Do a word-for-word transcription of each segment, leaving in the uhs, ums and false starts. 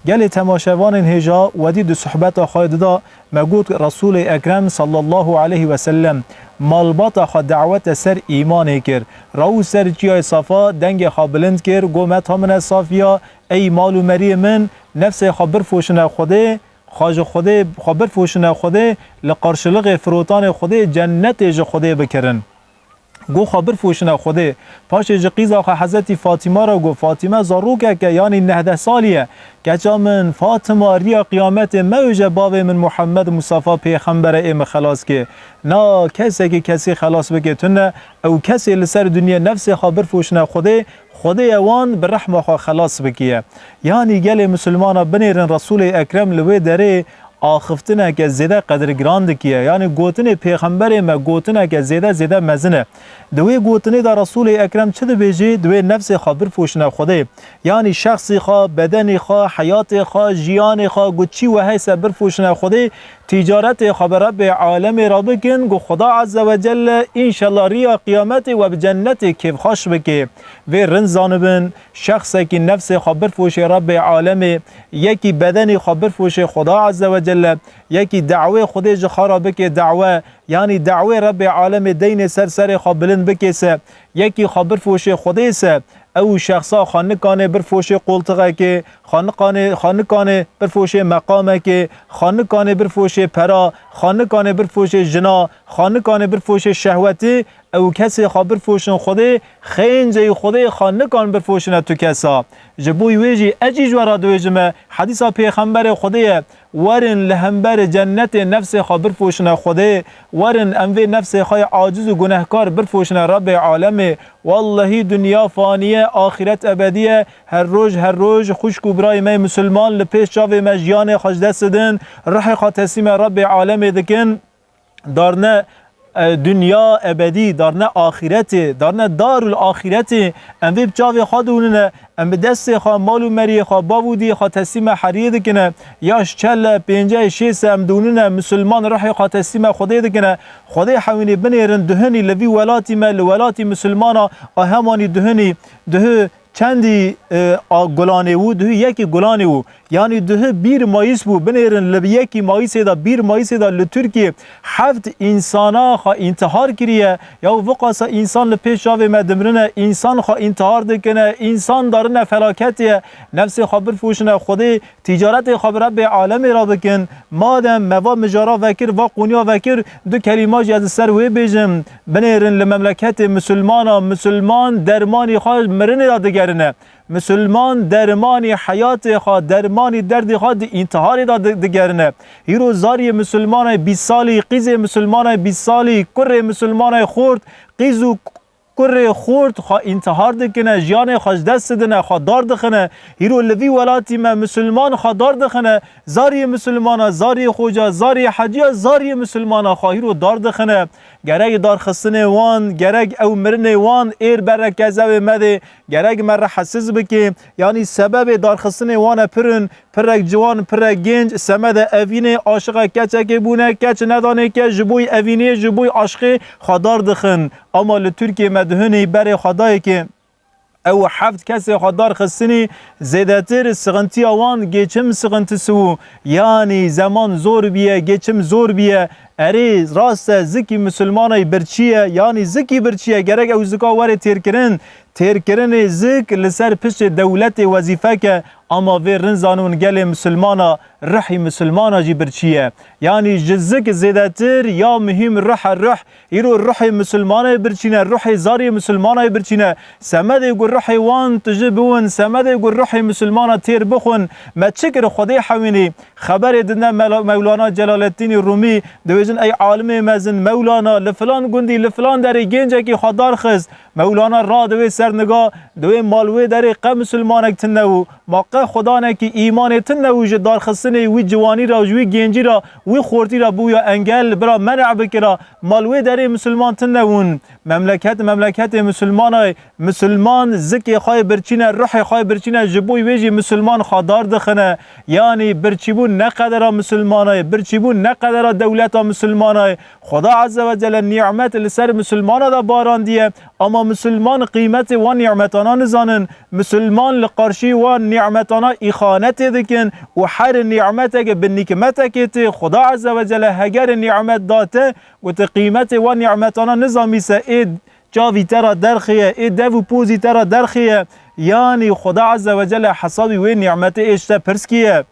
Gelê temaşevanên hêja, wedî di sohbeta xwe de da me got, Resûlê Ekrem sallallahu aleyhi ve sellem malbata xwe dawete ser îmanê kir. Raw ser çiyayê Safa dengê xwe bilind kir, got, Meta min e safiya, ey mal û meriyê min, nefsê xwe birfoşine Xwedê, xwe ji Xwedê, xwe birfoşine Xwedê, li qarşilixê firotanê Xwedê cennetê ji Xwedê bikirin. Got, xwe birfoşine Xwedê. Paşê ji qîza xwe Hezretî Fatîma re got, Fatîme zarokek e, yanî nehdeh salî ye. Keça min Fatima, riya qiyametê mewêje bavê min Muhammed Mustafa pêxember e, ê min xelas ke. Na kesekî kesî xelas bike tune, ew kesê li ser dinyê nefsê xwe birfoşine Xwedê, Xwedê ye wan bi rehma xwe xelas bikiye. Yanî gelê misilmana binêrin Resûlê Ekrem li wê derê axiftineke zêde qedirgiran dikiye. Yanî gotinê pêxemberê me gotineke zêde zêde mezin e. Di wê gotinê de Resûlê Ekrem çi dibêjê? Di wê nefsê xwe birfoşine Xwedê. Yanî şexsî xwe, bedenî xwe, heyatê xwe, jiyanê xwe, got çi we heyse birfoşine Xwedê, tîcaretê xwe bi Rebbê alemê re bikin, got Xweda Azze ve Celle, înşallah riya qiyametê we bi cennetê kêfxweş bike. Vê rind zanibin, şexsekî nefsê xwe birfoşê Rebbê alemê, yekî bedenê xwe birfoşê Xweda Azze ve Celle, yekî dawê Xwedê ji xwe re bike dawe, yanî dawê Rebbê alemê deynê ser serê xwe bilind bike se, yekî xwe birfoşê Xwedê se, ew şexsa xwe nikane birfoşê qoltixekê, xwe nikane, xwe nikane birfoşê meqamekê, xwe nikane birfoşê pera, xwe nikane birfoşê jina, xwe nikane birfoşê şehwetê, ew kesê xwe birfoşin Xwedê, xênceyî Xwedê xwe nikan birfoşine tu kesa. Ji bo wê jî ez jî ji we re dibêjime, hedîsa pêxemberê Xwedê ye, werin li hemberê cennetê nefsê xwe birfoşine Xwedê, werin em vê nefsê xwe yê aciz û gunehkar birfoşine Rebbê alemê. Wellehî dinya fanî ye, axîret ebedî ye. Her roj, her roj xwişk û birayê me yê misilman li pêş çavê me jiyanê xwe ji dest didin, rihê xwe teslîme Rebbê alemê dikin. Darne, e, dinya ebedî, darne axîretê, darne darul axîretê. Em vê bi çavê xwe dûnine, em bi destê xwe, mal û meriyê xwe, bav û diyê xwe teslîme heriyê dikine. Ya ji çel e, pênce ye, şêst e, em dûnine, misilman rihê xwe teslîme Xwedê dikine. Xwedê hewînê binêrin, duhinî li vî welatî me, li welatî misilmana, a hemanî duhinî, duhi çendî, e, a gulanê wû, duhi yekî gulanê wû. Yanî duhi bir Mayîs bû. Binêrin li yekî Mayîsê de, bir Mayîsê de li Tirkiyê heft însana xwe întihar kiriye. Ya viqasa însan li pêş çavê me dimrine, însan xwe întihar dikine, însan darine felaketê ye. Nefsê xwe birfoşine Xwedê, tîcaretê xwe bi Rebbê alemê re bikin. Madem me va mijara vekir, va qûniya vekir, du kelîma jî ez li ser wê bêjim. Binêrin li memleketê misilmana, misilman dermanî xwe mirinê de digerine. Misilman dermanî heyatê xwe, dermanî derdê xwe di întiharê de di-, digerine. Hîro zariyê misilmanay bîst salî, qîzê misilmanay bîst salî, kurê misilmanay xort, qîz û kurê xort xwe întihar dikine, jiyanê xwe ji dest didine, xwe dar dixine. Hîro li vî welatî me misilman xwe dar dixine. Zariyê misilmana, zariyê xoca, zariyê heciya, zariyê misilmana xwe hîro dar dixine. Gerek darxistinê wan, gerek ew mirinê wan êr bere kezewê me dê. Gerek me rehesiz bike. Yanî sebebê darxistinê wan e pir in, pirek ciwan, pirek gênc, semede evînê, aşiqe keçekê bûne, keç nedanê ke, ji bo evînê, ji bo aşqê xwe dar dixin. Ama li Tirkiyê me dihinî berê xwe dayê ke ew heft kesê xwe dar xistinî, zêdetir sixintiya wan geçim sixintisi bû. Yanî zeman zor biye, geçim zor biye. Erê, rast e, zikî misilmanayî birçî ye, yanî zikî birçî ye, gerek ew zika were têrkirin. Têrkirinê zik li ser piştê dewletê wezîfek e, ama vê rind zanibin gelê misilmana, rihî misilmana jî birçî ye. Yanî ji zik zêdetir ya muhîm rih e, rih. Îro ruhê misilmanayê birçîne, ruhê zariyê misilmanayê birçîne. Semedê ku ruhê wan tiji biwin, semedê ku ruhê misilmana têr bixwin. Me çi kir Xwedê hewînî? Xeberê didine Mela-, Mewlana Celaleddînî Rûmî, dibêjin, ey alimê mezin, Mewlana, li filan gundî, li filan derê gêncekî xwe darxist. Mewlana ra di wê ser niga, di wê mal wê derê qe misilmanek tune bû. Ma qe xudanekî îmanê tune û ji darxistinê wî ciwanî re, ji wî gencî re, wî xortî re bûya engel, bira men'a bikira, mal wê derê misilman tune wûn. Memleket, memleketê misilmanay, misilman zikê xwe yê birçîne, ruhê xwe yê birçîne, ji bo wê jî misilman xwe dar dixine. Yanî birçîbûn ne qedera misilmanay, birçîbûn ne qedera dewleta misilmanay. Xuda Azze ve Celle nîmet li ser misilmana de barandiye, ama Misilman qîmetê wan nîmetana nizanin. Misilman li qarşî wan nîmetana îxanetê dikin û her nîmeteke bi nîmetekê tê Xuda Azze ve Celle heger nîmet da te û tu qîmetê wan nîmetana nizamî se ê çavî te ra derxiye, ê dev û pozî te ra derxiye, yanî Xuda Azze ve Celle hesabî wê nîmetê ê ji te pirs kiye.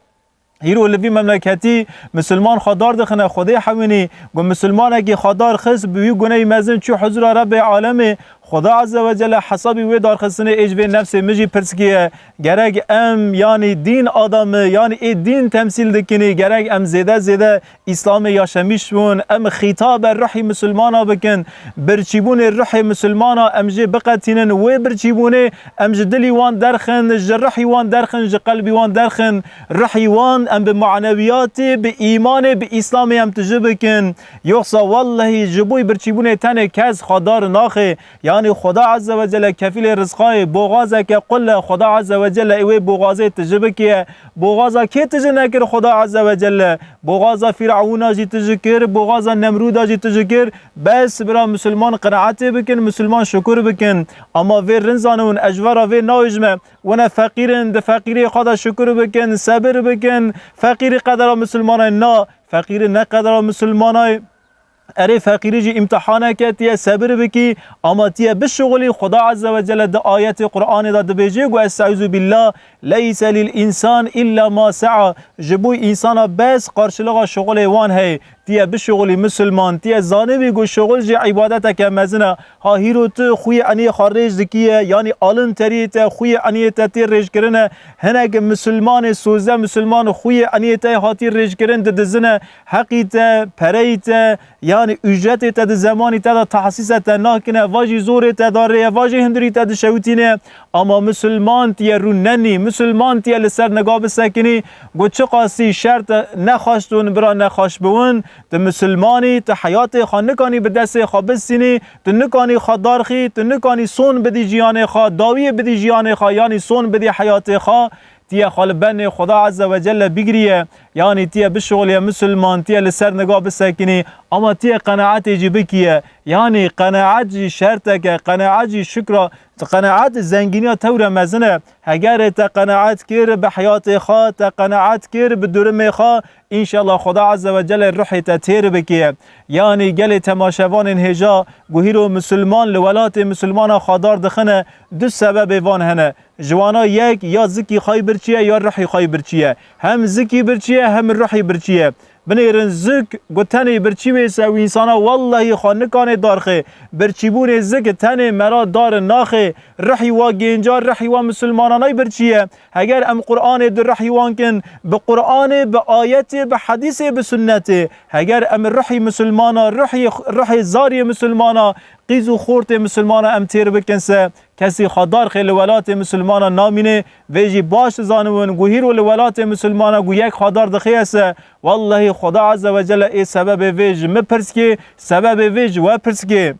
Îro li vî memleketî misilman xwe dar dixine Xwedê hewînî, ku misilmanekî xwe dar xist bi wî guneyî mezin çû huzura Rebbê alemê, Xuda Azze ve Celle hesabî wê darxistinê ê ji vê nefsê min jî pirs kiye. Gerek em, yanî dîn adamî, yanî ê dîn temsîl dikinî, gerek em zêde zêde Îslamê yaşemîş bûn, em xîtabe ruhî misilmana bikin, birçîbûnê ruhê misilmana em jê biqetînin, wê birçîbûnê em ji dilî wan derxin, ji ruhî wan derxin, ji qelbî wan derxin, ruhî wan em bi manewiyatê, bi îmanê, bi Îslamê em tije bikin. Yoxsa wellehî ji bo birçîbûnê tenê kes xwe dar naxê. Yanî Xuda Azze ve Celle kefîlê rizqayê, boxazeke qul e, Xuda Azze ve Celle ê wê boxazê tije bikiye. Boxaza kê tije nekir Xuda Azze ve Celle? Boxaza Fîrewna jî tije kir, boxaza Nemrûda jî tije kir. Bes bira misilman qenaetê bikin, misilman şukur bikin. Ama vê rin zanin, ez ji vera vê nahêjime. Wene feqîr in, di feqîrê xwe de şukur bikin, sebir bikin. Feqîrî qedera misilmanayê na, feqîrî ne qedera misilmanayê. Erê, feqîrî jî îmtihaneke, tiye sebir bikî, ama tiye bişuxulî. Xuda Azze ve Celle di ayetê Qur'anê de dibêje ku, Estaizu billah, leyse lil insan illa ma sa'a. Ji bo însana bes qarşilixa şuxulê wan heye. Tiye bişuxulî misilman, tiye zanibî ku şuxul jî îbadeteke mezin e. Ha hîro tu xwî eniyê xwe rêj dikiye, yanî alin teriyê te, xwî eniyê te tê rêjkirine. Hinek misilmanê, sozde misilman xwî eniyê te hatî rêjkirin didizine. Heqî te, pereyî te, yanî ücretê te di zemanî te de tahsîse te nakine, va jî zorê te darê ye, va jî hundirî te dişewitîne. Ama misilman tiye rû nenî, misilman tiye li ser niga bisekinî. Got çiqasî şert nexweş dûn bira nexweş biwin. Tu misilmanî, tu heyatê xwe nikanî bi destê xwe bistînî, tu nikanî xwe darxî, tu nikanî son bidî jiyanê xwe, dawiyê bidî jiyanê xwe, yanî son bidî heyatê xwe. Tiye xwe li benê Xuda Azze ve Celle bigiriye, yanî tiye bişuxuliye misilman, tiye li ser niga bisekinî, ama tiye qenaetê jî bikiye. Yanî qenaet jî şerteke, qenaet jî şukra, qenaet zengîniya tewre mezin e. Hegerê te qenaet kir bi heyatê xwe, te qenaet kir bi durimê xwe, înşallah Xuda Azze ve Celle ruhê te têr bikiye. Yanî gelê temaşevanên hêja, ku hîro misilman li welatê misilmana xwe dar dixine, du sebebê van hene. Ji wana yek ya zikî xwe yî birçî ye ya ruhî xwe yî birçî ye. Hem zikî birçî ye hem ruhî birçî ye. Binêrin zik ku tenê birçî wê se wî însana wellehî xwe nikanê darxê. Birçîbûnê zik tenê mera dar naxê. Ruhî wa gênca, ruhî wa misilmananay birçî ye. Heger em Qur'anê di ruhî wan kin, bi Qur'anê, bi ayetê, bi hedîsê, bi sunnetê. Heger em ruhî misilmana, ruhî, ruhê zariyê misilmana, qîz û xortê misilmana em têr bikin se, kesî xwe darxê li welatê misilmana namîne, vê jî baş dizanibin, ku hîro li welatê misilmana ku yek xwe dar dixê se, wellehî Xuda Azze ve Celle ê sebebê vê ji min pirs kê, sebebê vê ji we pirs kê.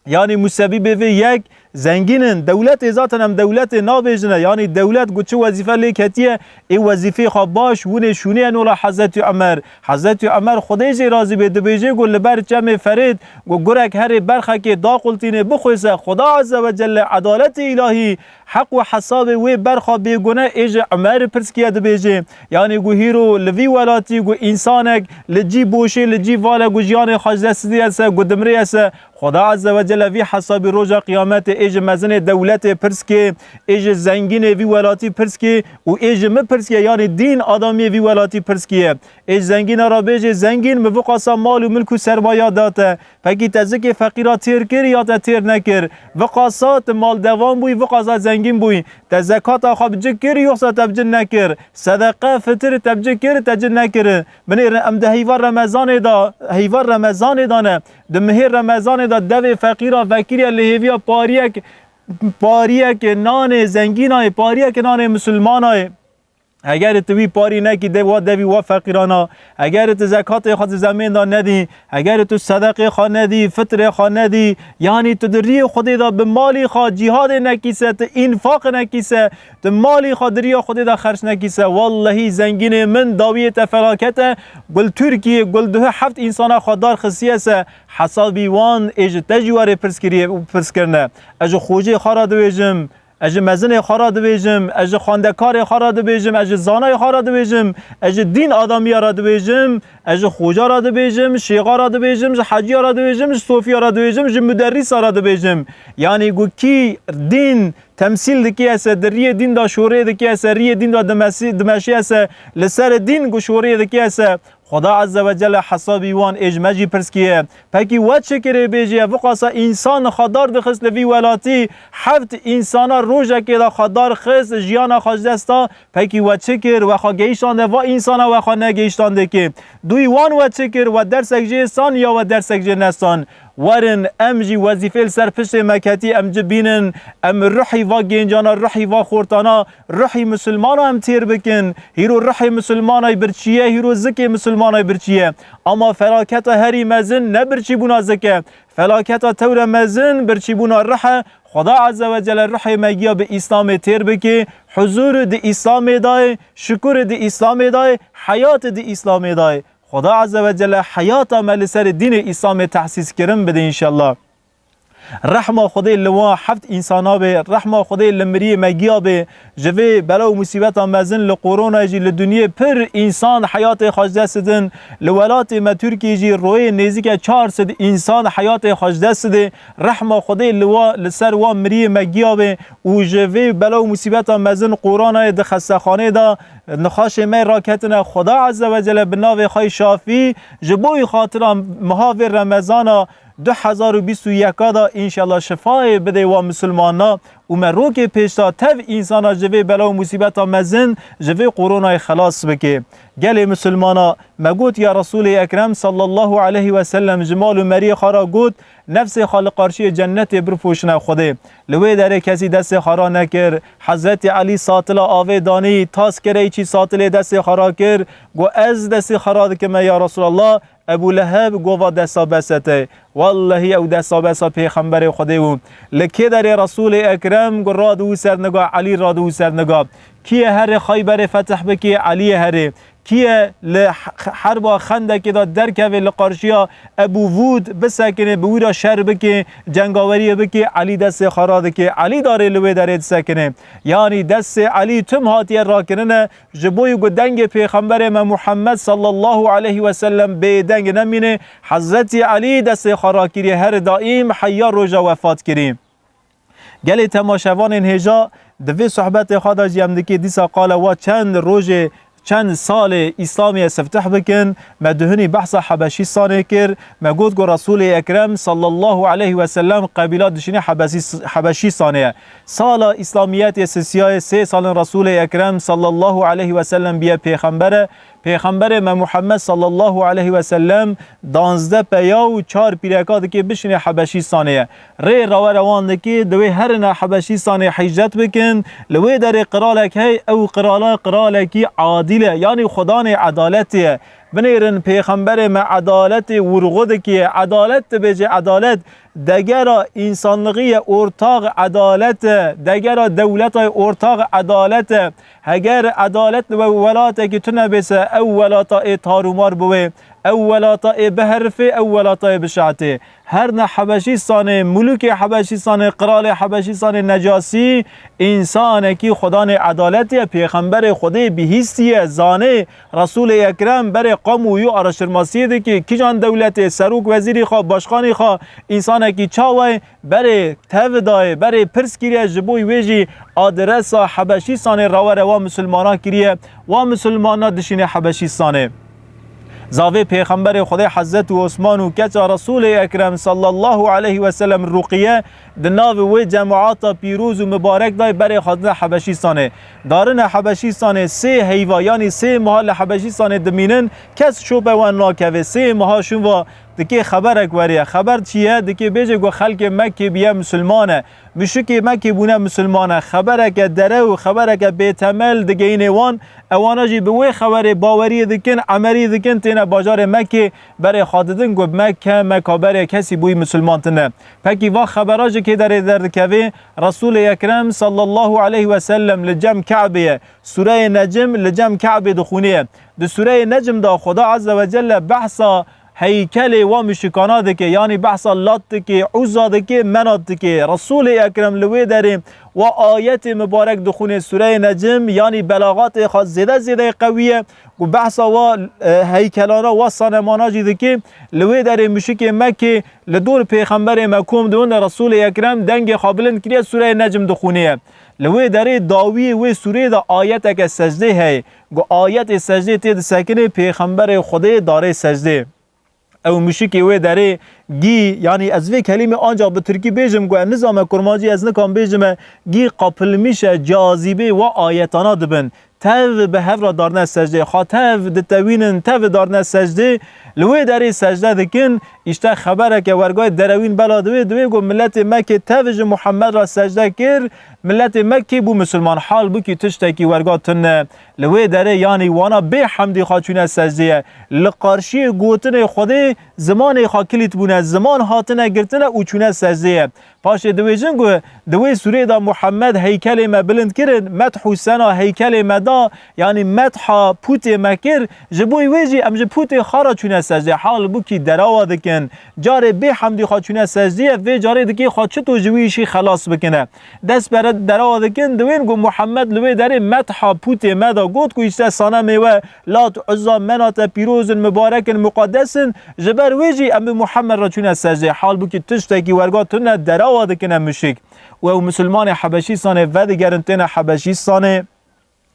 Yanî musebîbê vê yek zengîn in, dewletê zaten em dewletê nabêjine, yanî dewlet ku çi wezîfe lê ketiye, ê wezîfê xwe baş winê şûnê ye nola Hezretî Omer. Hezretî Omer Xwedê jê razî bê dibêje ku li ber çemê Ferêd ku gurek herê berxekê daqultînê bixwêse, Xuda Azze ve Celle edaletê îlahî, heq û hesabê wê berxa bêgune ê ji Omer pirskiye dibêje. Yanî ku hîro li vî welatî ku însanek li cî boşê, li cî vale ku jiyanê xwe ji dest diye se, ku dimrê ye se, Xuda Azze ve Celle vî hesabî roja qiyametê ê ji mezinê dewletê pirs kê, ê ji zengînê vî welatî pirs kê û ê ji min pirs kê, yanî dîn adamiyê vî welatî pirs kê ye. Ê ji zengîna re bêjê, zengîn, min viqasa mal û milk û sermaya da te. Pekî te zikê feqîra têr kir ya te têr nekir? Viqasa tu maldevan bûyî, viqasa zengîn bûyî. Te zekata xwe bi cik kir, yoxsa te bi cik nekir? Sedeqe, fitir te bi cik kir, te cik nekir? Binêrin em di heyva Remezanê de, heyva Remezanê de ne. Di mihê Remezanê de devê feqîra vekiriye li hêviya pariyek, pariyek nanê zengînayê, pariyek nanê misilmanayê. Heger tu wî parî nekî, de wa devî wa feqîrana. Heger tu zekatê xwe di zemên de nedî, heger tu sedeqê xwe nedî, fitrê xwe nedî, yanî tu di riyê Xwedê de bi malî xwe cîhadê nekî se, tu înfaq nekî se, tu malî xwe di riya Xwedê de xerç nekî se, wellehî zengînê min, dawiyê te felaket e, gul Tirkiyê, gul duhe heft însana xwe dar xistiye se, hesabî wan ê ji te jî warê pirs kiriye û pirs kirine. Ez ji xocê xwe re dibêjim, ez ji mezinê xwe re dibêjim, ez ji xwendekarê xwe re dibêjim, ez ji zanayê xwe re dibêjim, ez ji dîn adamiya re dibêjim, ez ji xoca re dibêjim, şêxa re dibêjim, ji heciya re dibêjim, ji sofiya re dibêjim, ji muderrîsa re dibêjim. Yanî ku kî dîn temsîl dikiye se, di riyê dîn de şorê dikiye se, riyê dîn de dimesî-, dimeşiye se, li ser dîn ku şorê dikiye se, Xweda Azze ve Celle hesabî wan ê ji me jî pirs kiye. Pekî we çi kirê bêjî ye? Viqasa însan xwe dar dixist li vî welatî, heft însana rojekê de xwe dar xist, jiyana xwe ji dest da. Pekî we çi kir? We xwe gehîştande va însana, we xwe negehîştandê kê? Dûyî wan we çi kir? We dersek jê san ya we dersek jê nesan? Werin em jî wezîfê li ser piştê me ketî, em ci bînin, em ruhî va gêncana, ruhî va xortana, ruhî misilmana em têr bikin. Hîro ruhê misilmanay birçî ye, hîro zikê misilmanay birçî ye. Ama felaketa herî mezin ne birçîbûna zik e. Felaketa tewre mezin birçîbûna ruh e. Xweda Azze ve Celle ruhê me giya bi Îslamê têr bike. Huzur di Îslamê dayê, şukur di Îslamê dayê, heyat di Îslamê dayê. Xweda Azze ve Celle heyata me li ser dînê Îslamê tehsîs kirin bide înşallah. Rehma Xwedê li wan heft însana bê, rehma Xwedê li miriyê me giya bê. Ji vê bela û musîbeta mezin li koronayê jî li dinyê pir însan heyatê xwe ji dest didin. Li welatê me Tirkiyê jî royê nêzîke çar sed însan heyatê xwe ji dest didê. Rehma Xwedê li wa, li ser wan miriyê me giya bê û ji vê bela û musîbeta mezin koronayê di xestexanê de nixaşê me raketine. Xweda Azze ve Celle bi navê xwe yê şafî ji bo yî xatira meha vê Remezana du hezar û bîst û yeka de înşallah şifayê bidê wa misilmana û me rokê pêş de tev însana ji vê bela û musîbeta mezin, ji vê koronayê xelas bike. Gelê misilmana me got, ya Resûlê Ekrem sallallahu aleyhi ve sellem ji mal û meriyê xwe re got, nefsê xwe li qarşiyê cennetê birpoşine Xwedê. Li wê derê kesî destê xwe ranekir. Hezretî Elî satila avê danî, tas kereyî çî satilê destê xwe rakir. Got, ez destê xwe radikime ya Resûlallah. Ebû Leheb got, va desta bese te. Wellehî ew desta besa pêxemberê Xwedê bû. Li kê derê Resûlê Ekrem got, radiwî ser niga, Elî radiwî ser niga. Kî ye herê Xeyberê fetih bikî? Elî ye herê. Kî ye li h-, herba Xendekê de derkeve li qarşiya Ebû Vûd bisekine, bi wî re şer bike, cengaweriyê bike, Elî destê xwe radike. Elî darê li wê derê disekine. Yanî destê Elî tim hatiye rakirine, ji bo yî ku dengê pêxemberê me Muhammed sallallahu aleyhi ve sellem bêdeng nemîne, Hezretî Elî destê xwe rakiriye, her daîm heya roja wefat kirî. Gelê temaşevanên hêja, di vê sohbetê xwe de jî em dikê dîsa qala wa çend rojê, çend salê Îslamê siftih bikin. Me duhinî behsa Hebeşîstanê kir. Me got ku Resûlê Ekrem sallallahu aleyhi ve sellem qebîla dişinê Hebesî-, Hebeşîstanê ye. Sala Îslamiyetê sisiyaye sê salin Resûlê Ekrem sallallahu aleyhi ve sellem biye pêxember e. Pêxemberê me Muhammed sallallahu aleyhi ve sellem danzdeh peya û çar pîreka dikê bişinê Hebeşîstanê ye. Rê rawere wan dikê, divê herine Hebeşîstanê hicret bikin. Li wê derê qiralek hey, ew qirala qiralekî adîl e, yanî xudanê edaletê ye. Binêrin pêxemberê me edaletê wurxu dikê. Edalet dibêje edalet. Degera însanlixî ye, ortax edalet e. Degera dewleta ye, ortax edalet e. Heger edalet li we welatekî tune bê se, ew welata ê tarûmar biwê, ew welata ê biherife, ew welata ê bişehtê. Her ne Hebeşîstanê, mulûkê Hebeşîstanê, qiralê Hebeşîstanê Necasî, însanekî xudanê edaletê ye, pêxemberê Xwedê bihîstiye, zanê, Resûlê Ekrem berê qamûyû araştirmasiyê dike, kîjan dewletê, serok wezîrî xwe, başkanî xwe, însanekî çawa ye, berê tev dayê, berê pirs kiriye, ji bo wê jî adresa Hebeşîstanê rawere wa misilmana kiriye, wa misilmana dişîne Hebeşîstanê. Zavê pêxemberê Xwedê Hezretî Osman û keça Resûlê Ekrem sallallahu aleyhi ve sellem Ruqiye Di nav wê cemaata pîroz û mibarek de berê xwe didine Hebeşîstanê. Darine Hebeşîstanê sê heyva, yanî sê meha li Hebeşîstanê dimînin, kes şope wan nakeve. Sê meha şûn va dikê xeberek weriye. Xeber çi ye? Dikê bêje ku xelkê Mekkê biye misilman e. Muşikê Mekkê bûne misilman e. Xebereke derew, xebereke bêtemel digeyînê wan. Ewana jî bi wê xeberê baweriyê dikin, emelî dikin, têne bajarê Mekkê berê xwe didin ku Mekke, Meka berê kesî bûyî misilman tine. Pekî va xebera ji kê derê derdikevê? Resûlê Ekrem sallallahu aleyhi ve sellem li cem Ke'bê ye. Sûreyê Necm li cem Ke'bê dixwînê ye. Di Sûreyê Necm de Xuda Azze ve Celle behsa heykelê wa muşrikana dike, yanî behsa Lat dike, Uzza dike, Menat dike. Resûlê Ekrem li wê derê wa ayetê mibarek dixwînê Sûreyê Necm, yanî belaxatê xwe zêde zêde qewî ye. Ku behsa wa, e, heykelana, wa sanemana jî dike, li wê derê muşikê Mekkê li dor pêxemberê me kom dibin, Resûlê Ekrem dengê xwe bilind kiriye, Sûreyê Necm dixwînê ye. Li wê derê dawiyê wê sûreyê de ayeteke secdê heye. Ku ayetê secdê tê disekinê, pêxemberê Xwedê darê secdê. Ew muşikê wê derê gî, yanî ez vê kelîmê ancax bi tirkî bêjim ku ez nizame kurmancî, ez nikam bêjime, gî kapilmiş e, cazîbê wa ayetana dibin. Tev bi hev re darne secdê, xwe tev ditewînin, tev darne secdê, li wê derê secde dikin. Îşte xebereke wergayê derewîn bela divê, divê ku miletê Mekkê tev ji Muhammed re secde kir, miletê Mekkê bû misilman. Halbûkî tiştekî werga tune. Li wê derê, yanî wana bê hemdî xwe çûne secdeyê, li qarşiyê gotinê Xwedê zimanê xwe kilît bûne, ziman hatine girtine û çûne secdeyê. Paşê dibêjin ku di wê sûrê de Muhammed heykelê me bilind kirin, medh û sena heykelê me da, yanî medha pûtê me kir, ji bo wê jî em ji pûtê xwe re çûne secdeyê. Halbûkî derawa dikin. Carê bê hemdî xwe çûne secdeyê, vê carê dikê xwe çito ji wî îşî xelas bikine. Dest bere derawa dikin, diwên ku Muhammed li wê derê medha pûtê me da, got ku îşte sanemê we Lat, Uzza, Menate pîroz in, mibarek in, muqaddes in, ji ber wê jî em bi Muhammed re çûne secdê. Halbûkî tiştekî werga tune derawa dikine muşrik. Û ew misilmanê Hebeşîstanê vedigerin têne Hebeşîstanê.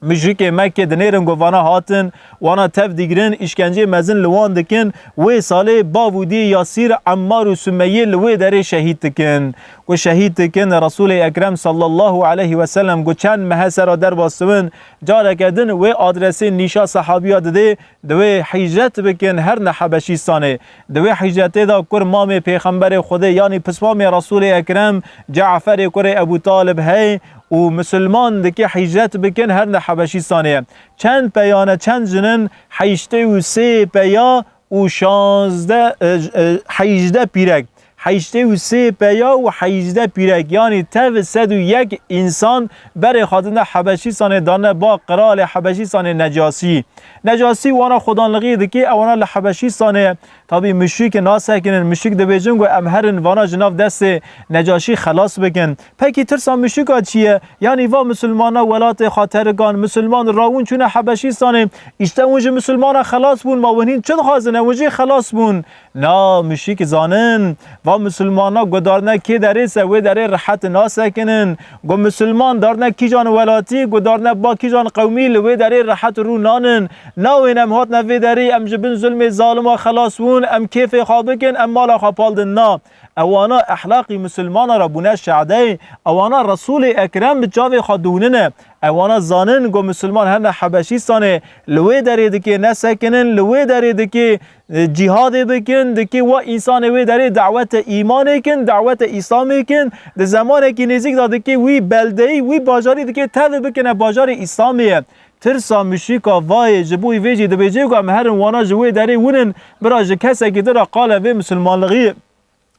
Muşrikê Mekkê dinêrin ku vana hatin, wana tev digirin, îşkenceyê mezin li wan dikin. Wê salê bav û diyê Yasîr, Emmar û Sumeyê li wê derê şehîd dikin. Ku şehîd dikin, Resûlê Ekrem sallallahu aleyhi ve sellem ku çend mehe sera derbas dibin, careke din wê adresê nîşa sehabiya didê, divê hicret bikin herine Hebeşîstanê. Di wê hicretê de kur mamê Pêxemberê Xwedê, yanî pismamê Resûlê Ekrem, Caferê kurê Ebû Talib hey, û misilman dike hicret bikin herine Hebeşîstanê. Çend peyane, çend jinin? Heştê û sê peya û şazdeh, e, e, hejdeh pîrek. Heştê û sê peya û hejdeh pîrek, yanî tev sed û yek însan berê xwe dine Hebeşîstanê, dane ba qiralê Hebeşîstanê Necasî. Necasî wana xwedanlixiyê dike, ewana li Hebeşîstanê, tabî muşrîk nasekinin, muşrîk dibêjin ku em herin vana ji nav destê Necaşî xelas bikin. Pekî tirsa muşrika çi ye? Yanî va misilmana welatê xwe terikan, misilman rawin çûne Hebeşîstanê. Îşte hûn ji misilmana xelas bûn, ma hûn hîn çi dixwazin? Hûn jî xelas bûn. Na, muşrîk zanin, va misilmana gudarne kê derê se wê derê rehet nasekinin. Gu misilman darne kîjan welatî, gudarne ba kîjan qewmî, li wê derê rehet rû nanin. Nawên em hatine vê derê, em ji bin zulmê zalima xelas bûn, em kêfê xwe bikin, em mala xwe pal din. Na. Ewana ehlaqî misilmana re bûne şadey. Ewana Resûlê Ekrem bi çavê xwe dûnine. Ewana zanin ku misilman hene Hebeşîstanê li wê derê dikê nesekinin, li wê derê dikê, e, cîhadê bikin, dikê wa însanê wê derê dawete îmanê kin, dawete îslamê kin. Di zemanekî nêzîk de dikê wî beldeyî, wî bajarî dikê tevî bikine bajarê îslamê ye. Tirsa muşrîka vayê, ji bo vê jî dibêje ku em herin wana ji wê derê winin, bira ji kesekî din re qala vê misilmanlixî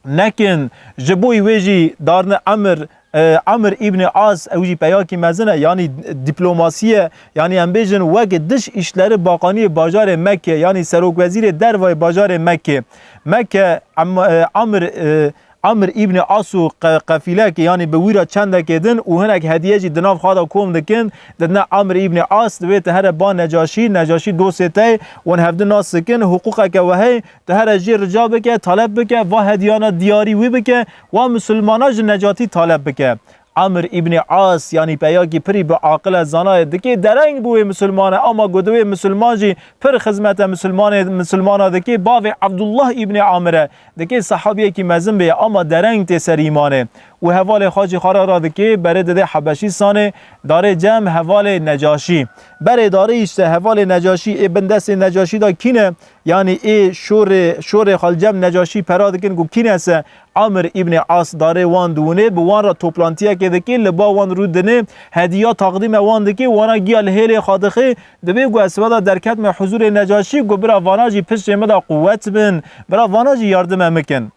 nekin. Ji bo wê jî darne Emir, e, Emir îbnî As, ew jî peyakî mezin e, yanî dîplomasî ye, yanî em bêjin wek diş îşleri bakaniyê bajarê Mekke, yanî serokwezîrê dervayê bajarê Mekke. Mekke, Em-, e, Emir, e, Emir îbnî As û qe-, qefîlekê, yanî bi wî re çendekê din û hinek hediye jî di nav xwe de kom dikin, didine Emir îbnî As, divê tu here ba Necaşî, Necaşî dostê te ye, wan hevdin nas dikin, hiqûqeke we heye, tu here jê rica bike, talep bike, va hediyana diyarî wî bike, wa misilmana ji Necatî talep bike. Amr îbnî As, yanî peyakî pirî bi aqil e, zana ye, dikê dereng bi wê misilman e, ama got wê misilman jî pir xizmete misilmanê, misilmana dikê, bavê Abdullah îbnî Amir e, dikê sehabiyekî mezin bê, ama dereng tê ser îmanê. û hevalê xwe jî xwe re radikê, berê didê Hebeşîstanê, darê cem hevalê Necaşî. Berê darê îşte hevalê Necaşî, ê bin destê Necaşî de kî ne? Yanî ê şorê, şorê xwe li cem Necaşî pera dikin ku kî ne se? Amr îbnê As darê wan diwinê, bi wan re toplantiyekê dikê, li ba wan rû dinê, hediya taqdîme wan dikê, wana giya li hêlê xwe dixê, dibê ku ez siweda derketme huzûrê Necaşî, ku bira vana jî piştê min de quwet bin, bira vana jî yardime min kin.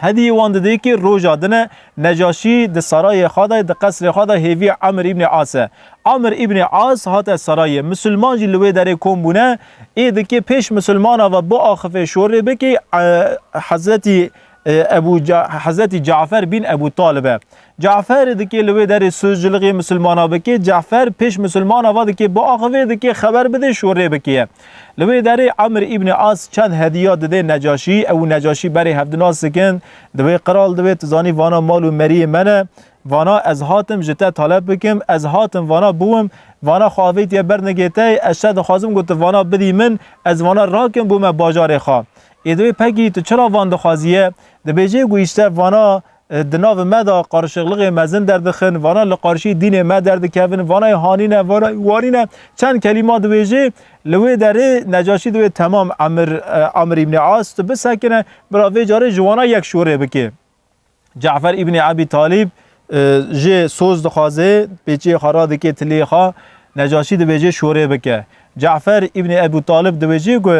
Hediyê wan didê kê roja din e, Necaşî di sarayê xwe de, di qesrê xwe de hêvî Amr îbnê As e. Amr îbnê As hate sarayê. Misilman jî li wê derê kom bûne, ê dikê pêş misilmana ve biaxifê şorê bikê, e, Hezretî, e, Ebu Ca-, Hezretî Cafer bîn Ebu Talib e. Cafer dikê li wê derê sozcilixê misilmana bikê, Cafer pêş misilmana ve dikê biaxifê, dikê xeber bidê şorê bikê. Li wê derê Amr îbnê As çend hediya didê Necaşî, ew û Necaşî berê hevdinas dikin, dibê qral, dibê tu zanî vana mal û meriyê me ne, vana ez hatim ji te taleb bikim, ez hatim vana biwim, vana xwe avêtiye bernigê te, ez te dixwazim ku tu vana bidî min, ez vana rakim bûme bajarê xwe. Ê dibê pekî tu çira van dixwaziye? Dibêjê ku îşte vana, e, di nav me de qarşixlixê mezin derdixin, vana li qarşî dînê me derdikevin, vanayê hanî ne, vanayê warî ne. Çend kelîma dibêjê, li wê derê Necaşî dibê temam Emir, e, Amr îbnê As, tu bisekine, bira vê carê ji wana yek şorê bikê. Cafer îbnê Ebî Talîb, e, jê soz dixwaze, pêçiyê xwe radike tiliyê xwe, Necaşî dibêje şorê bike. Cafer îbnê Ebû Talib dibêje ku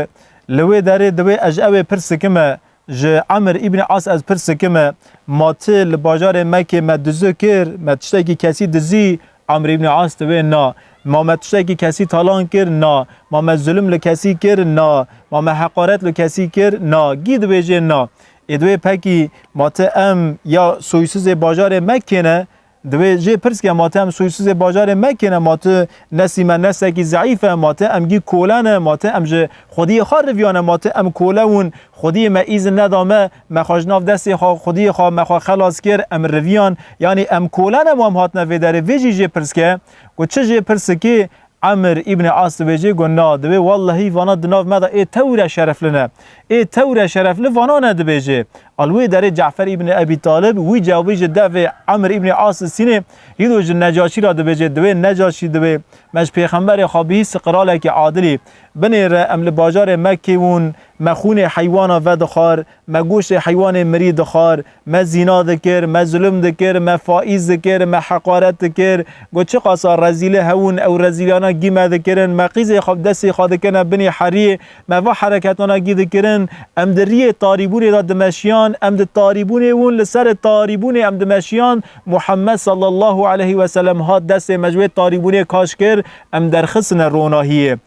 li wê derê dibê ez ji ew ê pirs dikime, ji Emir îbnê As ez pirs dikime, ma ti li bajarê Mekkê me dizu kir, me tiştekî kesî dizî, Amr îbn As dibê na. Ma me tiştekî kesî talan kir? Na. Ma me zulm li kesî kir? Na. Ma me heqaret li kesî kir? Na. Gî dibêjê na. Ê dibê pekî ma ti em ya soysizê bajarê Mekkê ne? Dibê jê pirs ke ma ti em soysizê bajarê Mekkê ne, ma ti nesî me nesekî zeîf e, ma ti em gî kole ne, ma ti em ji xwediyê xwe riviyane, ma ti em kole wûn. Xwediyê me îzin neda me, me xwe ji nav destê xwe, xwediyê xwe me xwe xelas kir, em riviyan. Yanî em kole ne, em hatine vê derê. Vê jî jê pirs ke, ku çi jê pirs dikê? Emir îbnê As dibêjê, ku na, dibê wellehî vana di nav me de ê tewre şerefli ne. Ê tewre şerefli vana ne dibêjê. A li wê derê Cafer îbnê Ebî Talib wî cewabî ji devê Emir îbnê As distînê, îro ji Necaşî re dibêjê, dibê Necaşî dibê, me ji pêxemberê xwe bihîst qiralekî adilî. Binêre em li bajarê Mekkê wûn, me xûnê heywana vedixwar, me goştê heywanê mirî dixwar, me zîna dikir, me zulm dikir, me faîz dikir, me heqaret dikir. Got, çiqasa rezîlê hewin, ew rezîlana gî me dikirin, me qîzê xwe bi destê xwe dikirine binî heriyê, me va hereketana gî dikirin. Em di riyê tarîbûnê de dimeşiyan, em di tarîbûnê wûn, li ser tarîbûnê em dimeşiyan. Muhammed sallallahu aleyhi ve sellem hat destê me ji wê tarîbûnê kaş kir, em derxistine ronahiyê.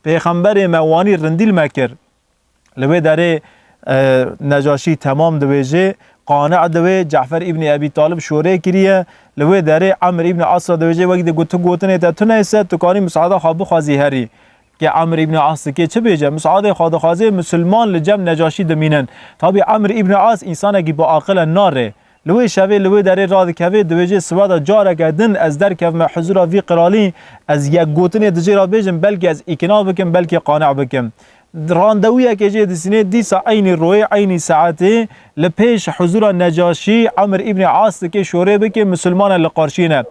Pêxemberê me wanî rindî li me kir. Li wê derê, e, Necaşî temam dibêje, qane dibê, Cafer îbnî Ebî Talib şorê kiriye. Li wê derê Emr îbnî As re dibêje, wek di got-, tu gotinê te tune se, tu kanî misaada xwe bixwazî herî. Ke Emr îbnî As dike çi bêje? Misaadê xwe dixwaze, misilman li cem Necaşî dimînin. Tabî Emr îbnî As însanekî biaqil e, nare. Li wê şevê, li wê derê radikeve, dibêje, siweda careke din ez derkevime huzura vî qiralî, ez yek gotinê di jê re bêjim, belkî ez îkna bikim, belkî qane bikim. Randewuyekê jê distînê, dîsa eynî royê, eynî saetê li pêş huzura Necaşî Emr îbnî As dike, şorê bike, misilman e, li qarşî ne.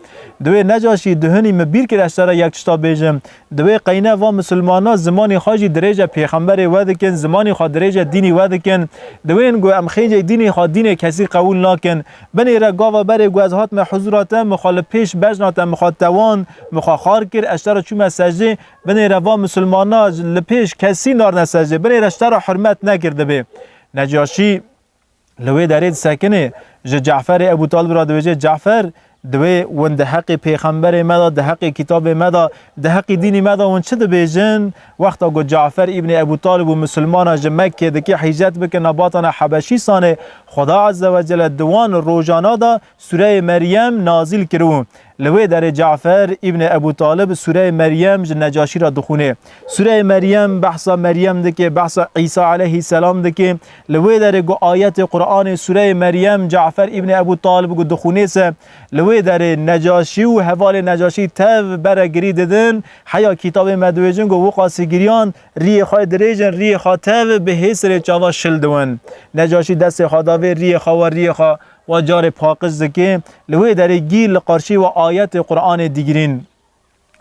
Dibê Necaşî, dihinî min bîr kir ez te re yek tişta bêjim. Dibê qeyne va misilmana zimanî xwe jî dirêje pêxemberê we dikin, zimanî xwe dirêje dînî we dikin. Dibên ku em xêncê dînî xwe dînê kesî qewûl nakin. Binêre gava berê ku ez hatime huzura te, min xwe li pêş bejna te, min xwe tewand, min xwe xar kir, ez ji te re çûme secdê. Binêre va misilmana li pêş kesî narine secdê. Binêre ji te re hurmet nekir dibê. Necaşî li wê derê disekinê, ji Caferê Ebû Talib re dibêje, Cafer, dibê win di heqê pêxemberê me de, di heqê kitabê me de, di heqê dînî me de win çi dibêjin? Wexta ku Cafer îbnê Ebû Talib û misilmana ji Mekkê dike hîcret bike nebatana Hebeşîstanê, Xweda Azze ve Celle di wan rojana de Sûreyê Meryem nazîl kiribû. Li wê derê Cafer îbnê Ebû Talib Sûreyê Meryem ji Necaşî re dixwînê. Sûreyê Meryem behsa Meryem dike, behsa Îsa aleyhîselam dike. Li wê derê ku ayetê Qur'anê Sûreyê Meryem Cafer îbnê Ebû Talib ku dixwînê se, li wê derê Necaşî û hevalê Necaşî tev bere girî didin. Heya kitabê me dibêjin ku wiqasî giriyan, riyê xwe dirêjin, riyê xwe tev bi hêsirê çava şil diwin. Necaşî destê xwe da vê riyê xwe, we riyê xwe Wa carê paqij dike, li wê derê gî li qarşî we ayetê Qur'anê digirîn.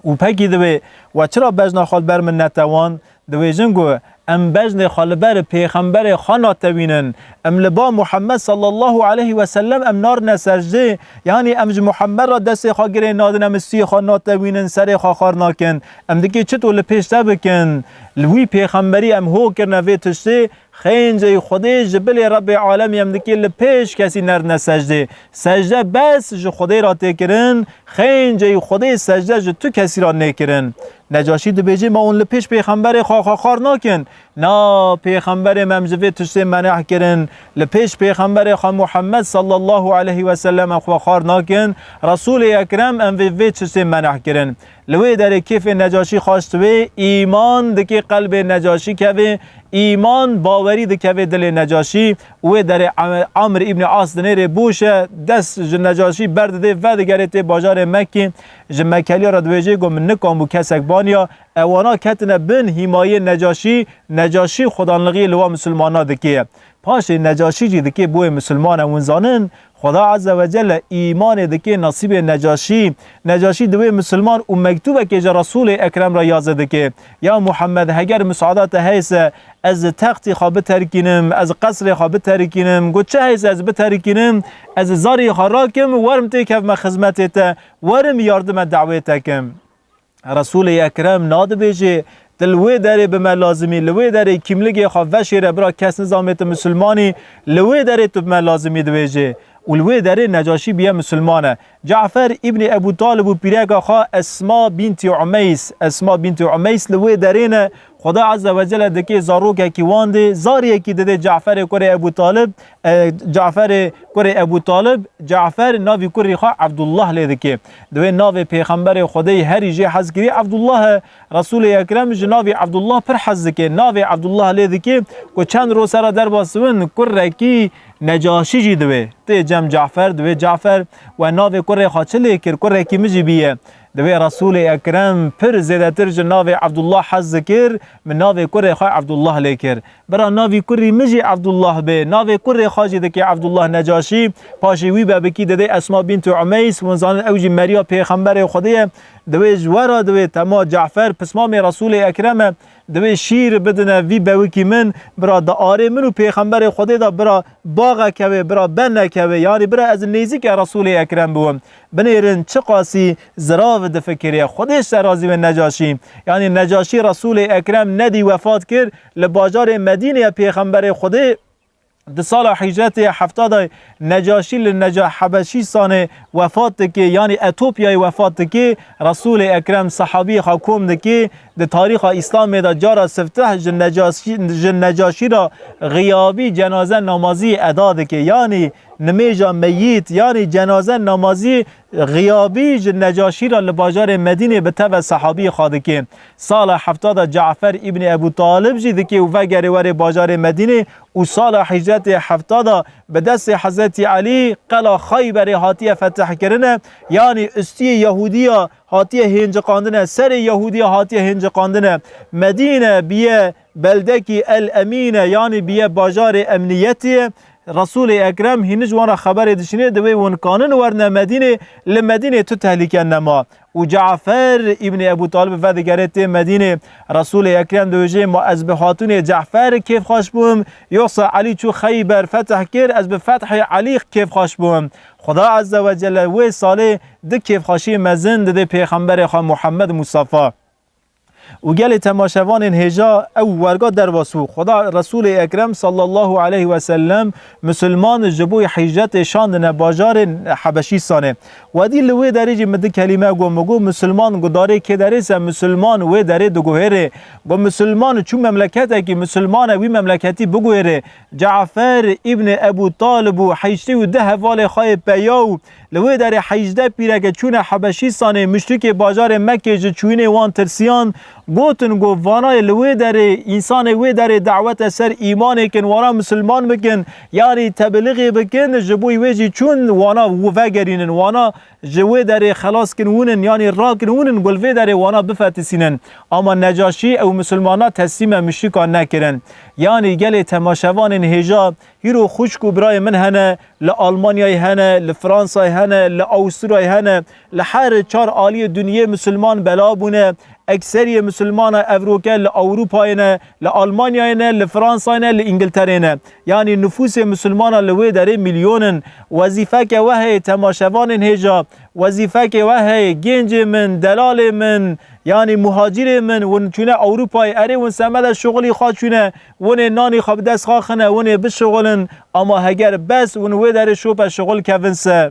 Û pekî divê we çira bejna xwe li ber min netewan? Dibêjin ku em bejnê xwe li ber pêxemberê xwe natewînin. Em li ba Muhammed sallallahu aleyhi ve sellem em narine secdê. Yanî em ji Muhammed re destê xwe girê nadin, em stûyê xwe natewînin, serê xwe xwar nakin. Em dikê çito li pêş te bikin? Li wî pêxemberî em ho kirine vê tiştê. Xênceyî Xwedê ji bilê Rebbê alemî em dikê li pêş kesî nerdine secdê. Secde bes ji Xwedê re tê kirin, xênceyî Xwedê secde ji tu kesî re nêkirin. Necaşî dibêje, ma hûn li pêş pêxemberê xwe xwe xwar nakin? Na, pêxemberê me em ji vê tiştê meneh kirin. Li pêş pêxemberê xwe Muhammed sallallahu aleyhi ve sellem em xwe xwar nakin. Resûlê Ekrem em vê, vê tiştê meneh kirin. Li wê derê kêfê Necaşî xaş dibe, îman dikê qelbê Necaşî kevê, îman bawerî dikevê dilê Necaşî. Wê derê Am-, Amr îbnî As dinêrê bûşe, dest ji Necaşî berdidê, vedigerê tê bajarê Mekkê. Ji Mekkeliya re dibêjê, got, min nikambû kesek baniya. Ewana ketine bin hîmayê Necaşî, Necaşî xudanlixiyê li wa misilmana dikê. Paşê Necaşî jî dikê bûyê misilman e, hûn zanin, Xweda Azze ve Celle îmanê dikê nasîbê Necaşî. Necaşî diwê misilman û mektûbekê ji Resûlê Ekrem re yazê dike. Ya Muhammed, heger misaada te heyse, ez textê xwe biterikînim, ez qesrê xwe biterikînim, got çi heyse ez biterikînim, ez zarê xwe rakim, werim têkevme xizmetê te, werim yardime dawê te kim. Resûlê Ekrem nadibêjê, tu li wê derê bi me lazimî, li wê derê kîmligê xwe veşêre, bira kes nizamê tu misilmanî, li wê derê tu bi me lazimî dibêjê. Û li wê derê Necaşî biye misilman e. Cafer îbnî Ebû Talib û pîreka xwe Esma bîntî Umeys, Esma bîntî Umeys li wê derê ne, Xweda Azze ve Celle dikê zarokekî wan dê, zariyekî didê Caferê kurê Ebû Talib, e, Caferê kurê Ebû Talib, Cafer navî kurî xwe Ebdullah lê dike. Divê navê pêxemberê Xwedê herî jê hez kirî Ebdullah e. Resûlê Ekrem ji navî Ebdullah pir hez dike. Navê Ebdullah lê dike ku çend roj sera derbas bin, kurekî Necaşî jî divê. Tê cem Cafer, divê Cafer we navê kurê xwe çi lê kir, kurekî min jî bîye. Divê Resûlê Ekrem pir zêdetir ji navê Ebdullah hez dikir, min navê kurê xwe Ebdullah lê kir. Bira navî kurî min jî Ebdullah bê, navê kurê xwe jî dike Ebdullah Necaşî. Paşê wî bebikî didê Esma bîntî Umeys, hûn zanin ew jî meriya pêxemberê Xwedê ye. Divê ji we re divê tema Cafer pismamê Resûlê Ekrem e. Divê şîr bidine vî bewikî min, bira di arê min û pêxemberê Xwedê de bira baxeke wê, bira beneke wê, yanî bira ez nêzîke Resûlê Ekrem biwim. Binêrin çiqasî zirav difikirê. Xwedê ji te razî be Necaşî. Yanî Necaşî Resûlê Ekrem nedî wefat kir, li bajarê Medînê ye pêxemberê Xwedê. Di sala hîcretê hefta de Necaşî li Neca-, Hebeşîstanê wefat dike, yanî Etopyayê wefat dike. Resûlê Ekrem sehabiyê xwe kom dike. Di tarîxa Îslamê de cara sifteh ji Necaşî, ji Necaşî re xiyabî cenaze namazî eda dike. Yanî nimêja meyît, yanî cenaze namazî xiyabî ji Necaşî re li bajarê Medînê bi teve sehabiyê xwe dike. Sala hefta de Cafer îbnî Ebû Talib jî dike û vegerê werê bajarê Medînê û sala hîcretê hefta de bi destê Hezretî Elî qela Xeyberê hatiye fetihkirine, yanî ustiyê Yehûdiya hatiye hênciqandine, serê Yehûdiya hatiye hênciqandine. Medîne biye beldekî El Emîne, yanî biye bajarê emniyetê. Resûlê Ekrem hînî ji wan re xeberê dişînê, divê hûn kanin werine Medînê, li Medînê tu tehlîke nema. Û Cafer îbnî Ebû Talib vedigere tê Medînê. Resûlê Ekrem dibêje, ma ez bi hatûnê Cafer kêfxweş bûm, yoxsa Elî çû Xeyber fetih kir, ez bi fethê Elî kêfxweş bûm. Xweda Azze ve Celle wê salê du kêfxweşiyê mezin didê pêxemberê xwe Muhammed Mustafa. Û gelê temaşevanên hêja ew werga derbas bû. Xweda Resûlê Ekrem sallallahu aleyhi ve sellem misilman ji bo hîcretê şandine bajarên Hebeşîstanê. Wedî li wê derê jî min du kelîme got, min got misilman, got darê kê derê se misilman wê derê diguhêrê. Got misilman çû memleketekî misilman e wî memleketî biguhêrê. Cafer îbnî Ebû Talib û heştê û du hevalê xwe yê peyaw Li wê derê hejdeh pîreke çûne Hebeşîstanê, muşrikê bajarê Mekkê ji çûyînê wan tirsiyan, gotin ku vana yê li wê derê, însanê wê derê dawete ser îmanê kin, wana misilman bikin, yanî tebilixê bikin, ji bo wê jî çûn wana vegerînin, wana ji wê derê xelas kin winin, yanî rakin winin, ku li vê derê wana bifetisînin. Ama Necaşî ew misilmana teslîme muşrika nekirin. Yanî gelê temaşevanên hêja, hîro xwişk û birayê min hene, li Almanyayê hene, li Fransayê hene, li Awusturyayê hene, li her çar aliyê dinyê misilman bela bûne. Ekseriyê misilmana evroke li Ewropayê ne, li Almanyayê ne, li Fransayê ne, li Îngiltereyê ne. Yanî nifûsê misilmana li wê derê milyon in. Wezîfeke we heye temaşevanên hêja, wezîfeke we heye, gencê min, delalê min, yanî muhacirê min, win çûne Ewropayê, erê win semede şixulî xwe çûne, winê nanî xwe bi dest xwe xine, winê bişixulin, ama heger bes win wê derê şope şixul kevin se.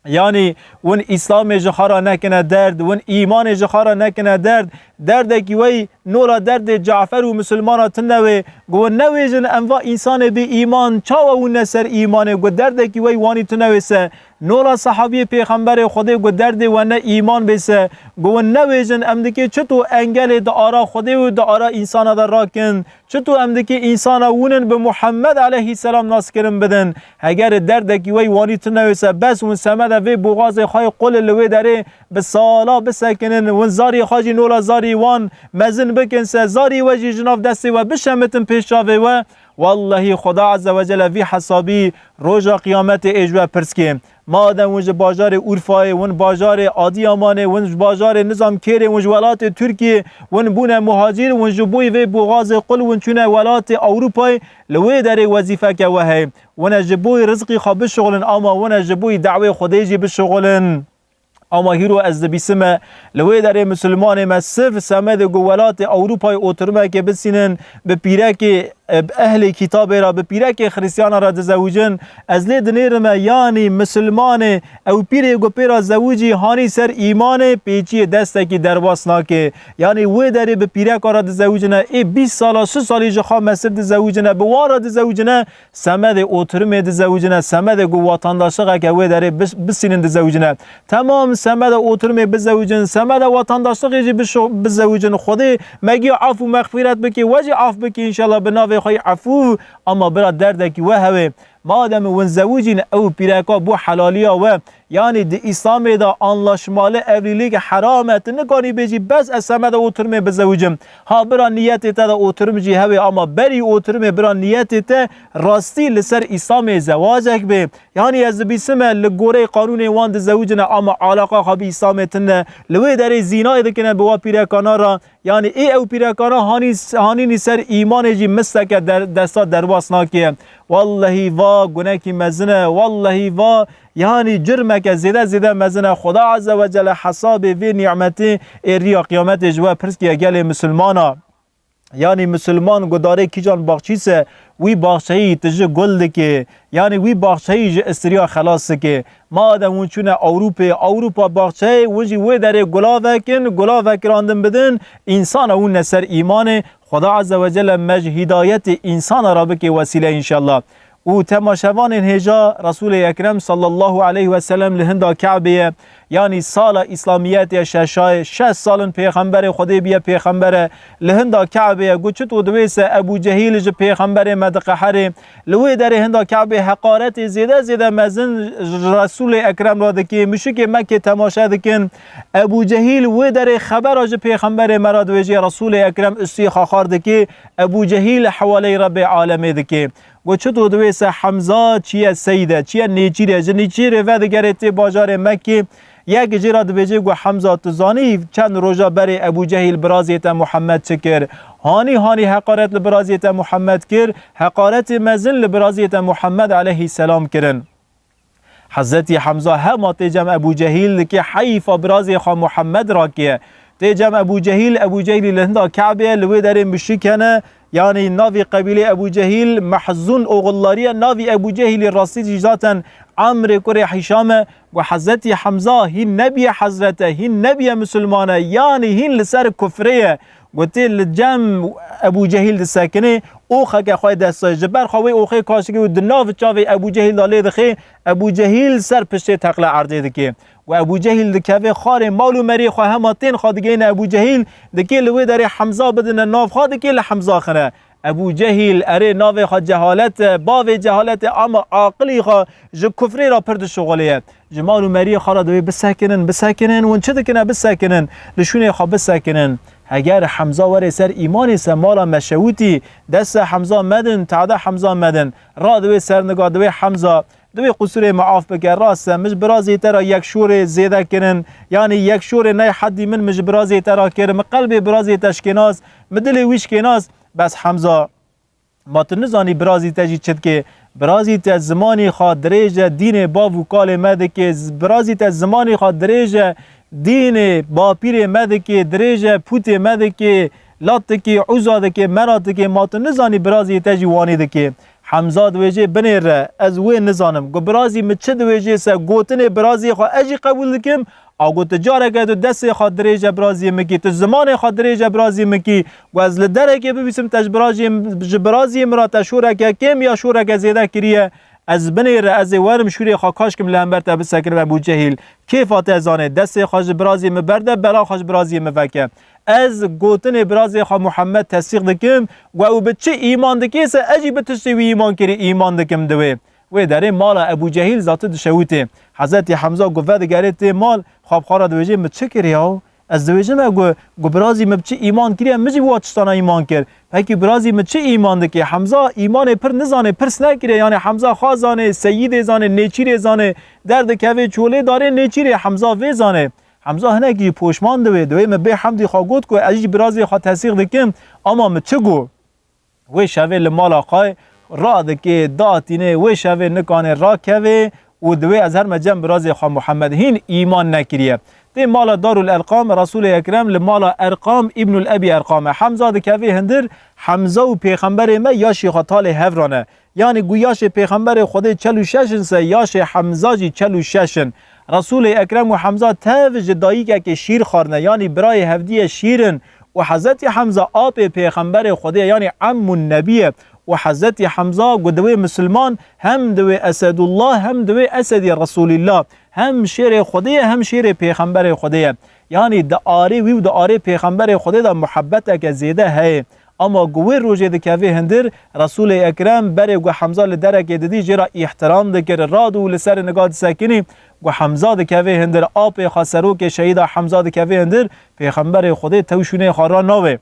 Yanî win Îslamê ji xwe ra nekine derd, win îmanê ji xwe ra nekine derd. Derdekî wey nola derdê Cafer û misilmana tune wê. Gu win newêjin em va însanê bê îman, çawa wûne ser îmanê? Gu derdekî wey wanî tune wê se. Nola sahabiyê pêxemberê Xwedê gu derdê we ne îman bê se. Gu win newêjin em dikê çito engelê di ara Xwedê û di ara însana de rakin. Çito em dikê însana wûnin bi Muhammed aleyhîselam naskirin bidin? Heger derdekî wey wanî tune wê se, bes win semede vê boxazê xwe yê qul li wê derê bi sala bisekinin, win zarî xwe jî nola zarî wan mezin bikin se, zarî we jî ji nav destê we bişemitin pêş çavê we. Wellehî Xuda Azze ve Celle vî hesabî roja qiyametê ê ji we pirs kê. Madem win ji bajarê Urfayê, win bajarê Adiyamanê, win ji bajarê nizam kêrê, win ji welatê Tirkiyê, win bûne muhacîr, win ji bo vê boxazê qul win çûne welatê Ewropayê, li wê derê wezîfeke we heye. Wine ji bo rizqî xwe bişixulin, ama wine ji bo dawê Xwedê jî bişixulin. Ama hîro ez dibîsime, li wê derê misilmanê me sirf semedê ku welatê Ewropayê oturmekê bisînin, bi pîrekê, e, bi ehlê kitabê re, bi pîrekê Xrîstiyana re dizewicin. Ez lê dinêrime, yanî misilmanê ew pîrê ku pê re zewicî hanî ser îmanê pêçiyê destekî derbas nake. Yanî wê derê bi pîreka re dizewicine, ê bîst sala, si salî ji xwe mesir dizewicine, bi wan re dizewicine, semedê oturumê dizewicine, semedê ku watandaşlixeke wê derê bis-, bisînin dizewicine. Temam semedê oturumê bizewicin, semedê watandaşlixê jî bişo-, bizewicin. Xwedê me gî af û mexfîret bike, we jî af bike înşallah bi navê xwe yê efû, ama bira derdekî we hewê. Madem win zewicîn ew pîreka bû helaliya we, Yanî di Îslamê de anlaşmalı evlilik heram e. Tu nikanî bêjî, bes ez semede oturumê bizewicim. Ha, bira niyetê te de oturum jî hewê, ama berî oturumê bira niyetê te rastî li ser Îslamê zewacek bê. Yanî ez dibîsime li goreyê qanûnê wan dizewicine, ama alaqa xwe bi Îslamê tune. Li wê derê zînayê dikine bi wa pîrekana re. Yanî ê ew pîrekana hanî, hanînî ser îmanê jî misteke der-, desta derbas nake. Wellehî va gunekî mezin e. Wellehî va Yanî cirmeke zêde zêde mezin e. Xuda Azze ve Celle hesabê vê nîmetê ê riya qiyametê ji we pirs kiye gelê misilmana. Yanî misilman gudarê kîjan baxçî se, wî baxçeyî tu ji gul dike. Yanî wî baxçeyî ji istiriya xelas dike. Madem hûn çûne Ewropê, Ewropa baxçeyê, hûn jî wê derê gulavek in, gulavek randin bidin, însana hûn ne ser îmanê. Xuda Azze ve Celle me ji hîdayetê însana re bike wesîle înşallah. Û temaşevanên hêja Resûlê Ekrem sallallahu aleyhi ve sellem li hinda Kebê ye. Yanî sala Îslamiyetê ye şeşayê, şeş sal in pêxemberê Xwedê biye pêxembere. Li hinda Kebê ye. Got çito diwê se Ebû Cehîl ji pêxemberê me diqeherê. Li wê derê hinda Kebê heqaretê zêde zêde mezin ji Resûlê Ekrem re dikê. Muşikê Mekkê temaşe dikin. Ebû Cehîl wê derê xebera ji pêxemberê me re dibêjê, Resûlê Ekrem ustî xaxar dikê. Ebû Cehîl hewaleyê Rebbê alemê dikê. Got çito diwê se Hemza çiye seyde, çiye nêçîr e, ji nêçîrê vedigerê tê bajarê Mekkê. Yek jê re dibêje, got Hemza, tu zanî çend roja berê Ebû Cehîl birazê te Muhammed çi kir? Hanî hanî heqaret li birazê te Muhammed kir, heqaretê mezin li birazê te Muhammed aleyhîselam kirin. Hezretî Hemza hema tê cem Ebû Cehîl dike, heyfa birazê xwe Muhammed rakiye. Tê cem Ebû Cehîl, Ebû Cehîlî li hinda Kebê ye, li wê derê muşrik hene, yanî navî qebîlê Ebû Cehîl Mehzûn oxullarî ye, navî Ebû Cehîlî rastî jî zaten Emrê kurê Hîşam e. Got Hezretî Hemza hîn nebiye hezret e, hîn nebiye misilman e, yanî hîn li ser kufrê ye. Gotê li cem Ebû Cehîl disekinê, oxeke xwe destayê ji ber xwe wê oxê kaşikê û di nav çavê Ebû Cehîl de lê dixê, Ebû Cehîl ser piştê teqle erdê dike. Û Ebû Cehîl dikeve xarê mal û meriyê xwe hema tên xwe digeyne Ebû Cehîl, dikê li wê derê Hemza bidine nav xwe, dikê li Hemza xine. Ebû Cehîl, erê navê xwe cehalet e, bavê cehalet e, ama aqilî xwe ji kufrê re pir dişuxulê ye. Ji mal û meriyê xwe re divê bisekinin, bisekinin, win çi dikine bisekinin, li şûnê xwe bisekinin. Heger Hemza were ser îmanê se mala me şewitî, destê Hemza medin, tade Hemza medin. Ra di wê serniga, di wê Hemza, di wê qusûrê me af bike, rast e, min ji birazê te ra yek şorê zêde kirin, yanî yek şorê ney heddî min, min ji birazê te ra kir, min qelbê birazê te şikênas, min dilê wî şikênas, bes Hemza, ma tu nizanî birazî te jî çi dike. Birazî te zimanî xwe dirêj e dînê bav û kalê me dike. Z-, birazî te zimanî xwe dirêj e dînê bapîrê me dike, dirêj e pûtê me dike, Lat dike, Uza dike, Menat dike. Ma tu nizanî birazî te jî wanî dike. Hemza diwêjê binêre, ez wê nizanim. Gu birazî min çi diwêjê se gotinê birazî xwe ez jî qebûl dikim. A got, tu careke tu destê xwe dirêje biraziyê min kî, tu zimanê xwe dirêje biraziyê min kî, gu ez li derekê bibîsim te ji biraziyê, ji biraziyê min re te şoreke kêm ya şoreke zêde kiriye, ez binêre, ez ê werim şûrê xwe kaşkim li hember te bisekinim Ebû Cehîl. Kêfa te zane, destê xwe ji biraziyê min berde, bela xwe ji biraziyê min veke. Ez gotinê birazê xwe Muhammed tesdîq dikim, gu ew bi çi îman dikê se ez jî bi tiştê wî îman kirî îman dikim diwê. Wê derê mala Ebû Cehîl zati dişewitê. Hezretî Hemza gu vedigerê tê mal, xwe bi xwe re diwêjê, min çi kir yaw? Ez diwêjim e gu, gu birazî min bi çi îman kiriye, min jî bi wa tiştana îman kir. Pekî birazî min çi îman dike? Hemza îmanê pir nizanê, pirs nekiriye. Yanî Hemza xwe zanê, seyîdê zanê, nêçîrê zanê, derdikevê çolê darê nêçîrê, Hemza vê zanê. Hemza hinekî jî poşman diwê, diwê min bê hemdî xwe got ku ez jî birazê xwe tesîq dikim, ama min çi got? Wê şevê li mala xwe radikê, datînê, wê şevê nikanê rakevê û diwê ez herme cem birazê xwe Muhammed. Hîn îman nekiriye. Tê mala Darul Erqam, Resûlê Ekrem li mala Erqam îbnul Ebî Erqam e. Hemza dikevê hindir, Hemza û pêxemberê me yaşê xwe talê hev re ne. Yanî gu yaşê pêxemberê Xwedê çel û şeş in se, yaşê Hemza jî çel û şeş in. Resûlê Ekrem û Hemza tev ji dayîkekê şîr xwarine, yanî birayê hevdî ye şîr in. Û Hezretî Hemza apê pêxemberê Xwedê ye, yanî emmun nebî ye. Û Hezretî Hemza gu diwê misilman hem diwê Esedullah hem diwê Esedî Resûlîllah, hem şêrê Xwedê ye hem şêrê pêxemberê Xwedê ye. Yanî di arê wî û di arê pêxemberê Xwedê de muhebbeteke zêde heye. Ama gu wê rojê dikevê hindir, Resûlê Ekrem berê gu Hemza li derekê didî jê re îhtiram dikir, radû û li ser niga disekinî. Gu Hemza dikevê hindir, apê xwe serokê şehîda Hemza dikevê hindir, pêxemberê Xwedê tew şûnê xwe ra nawê.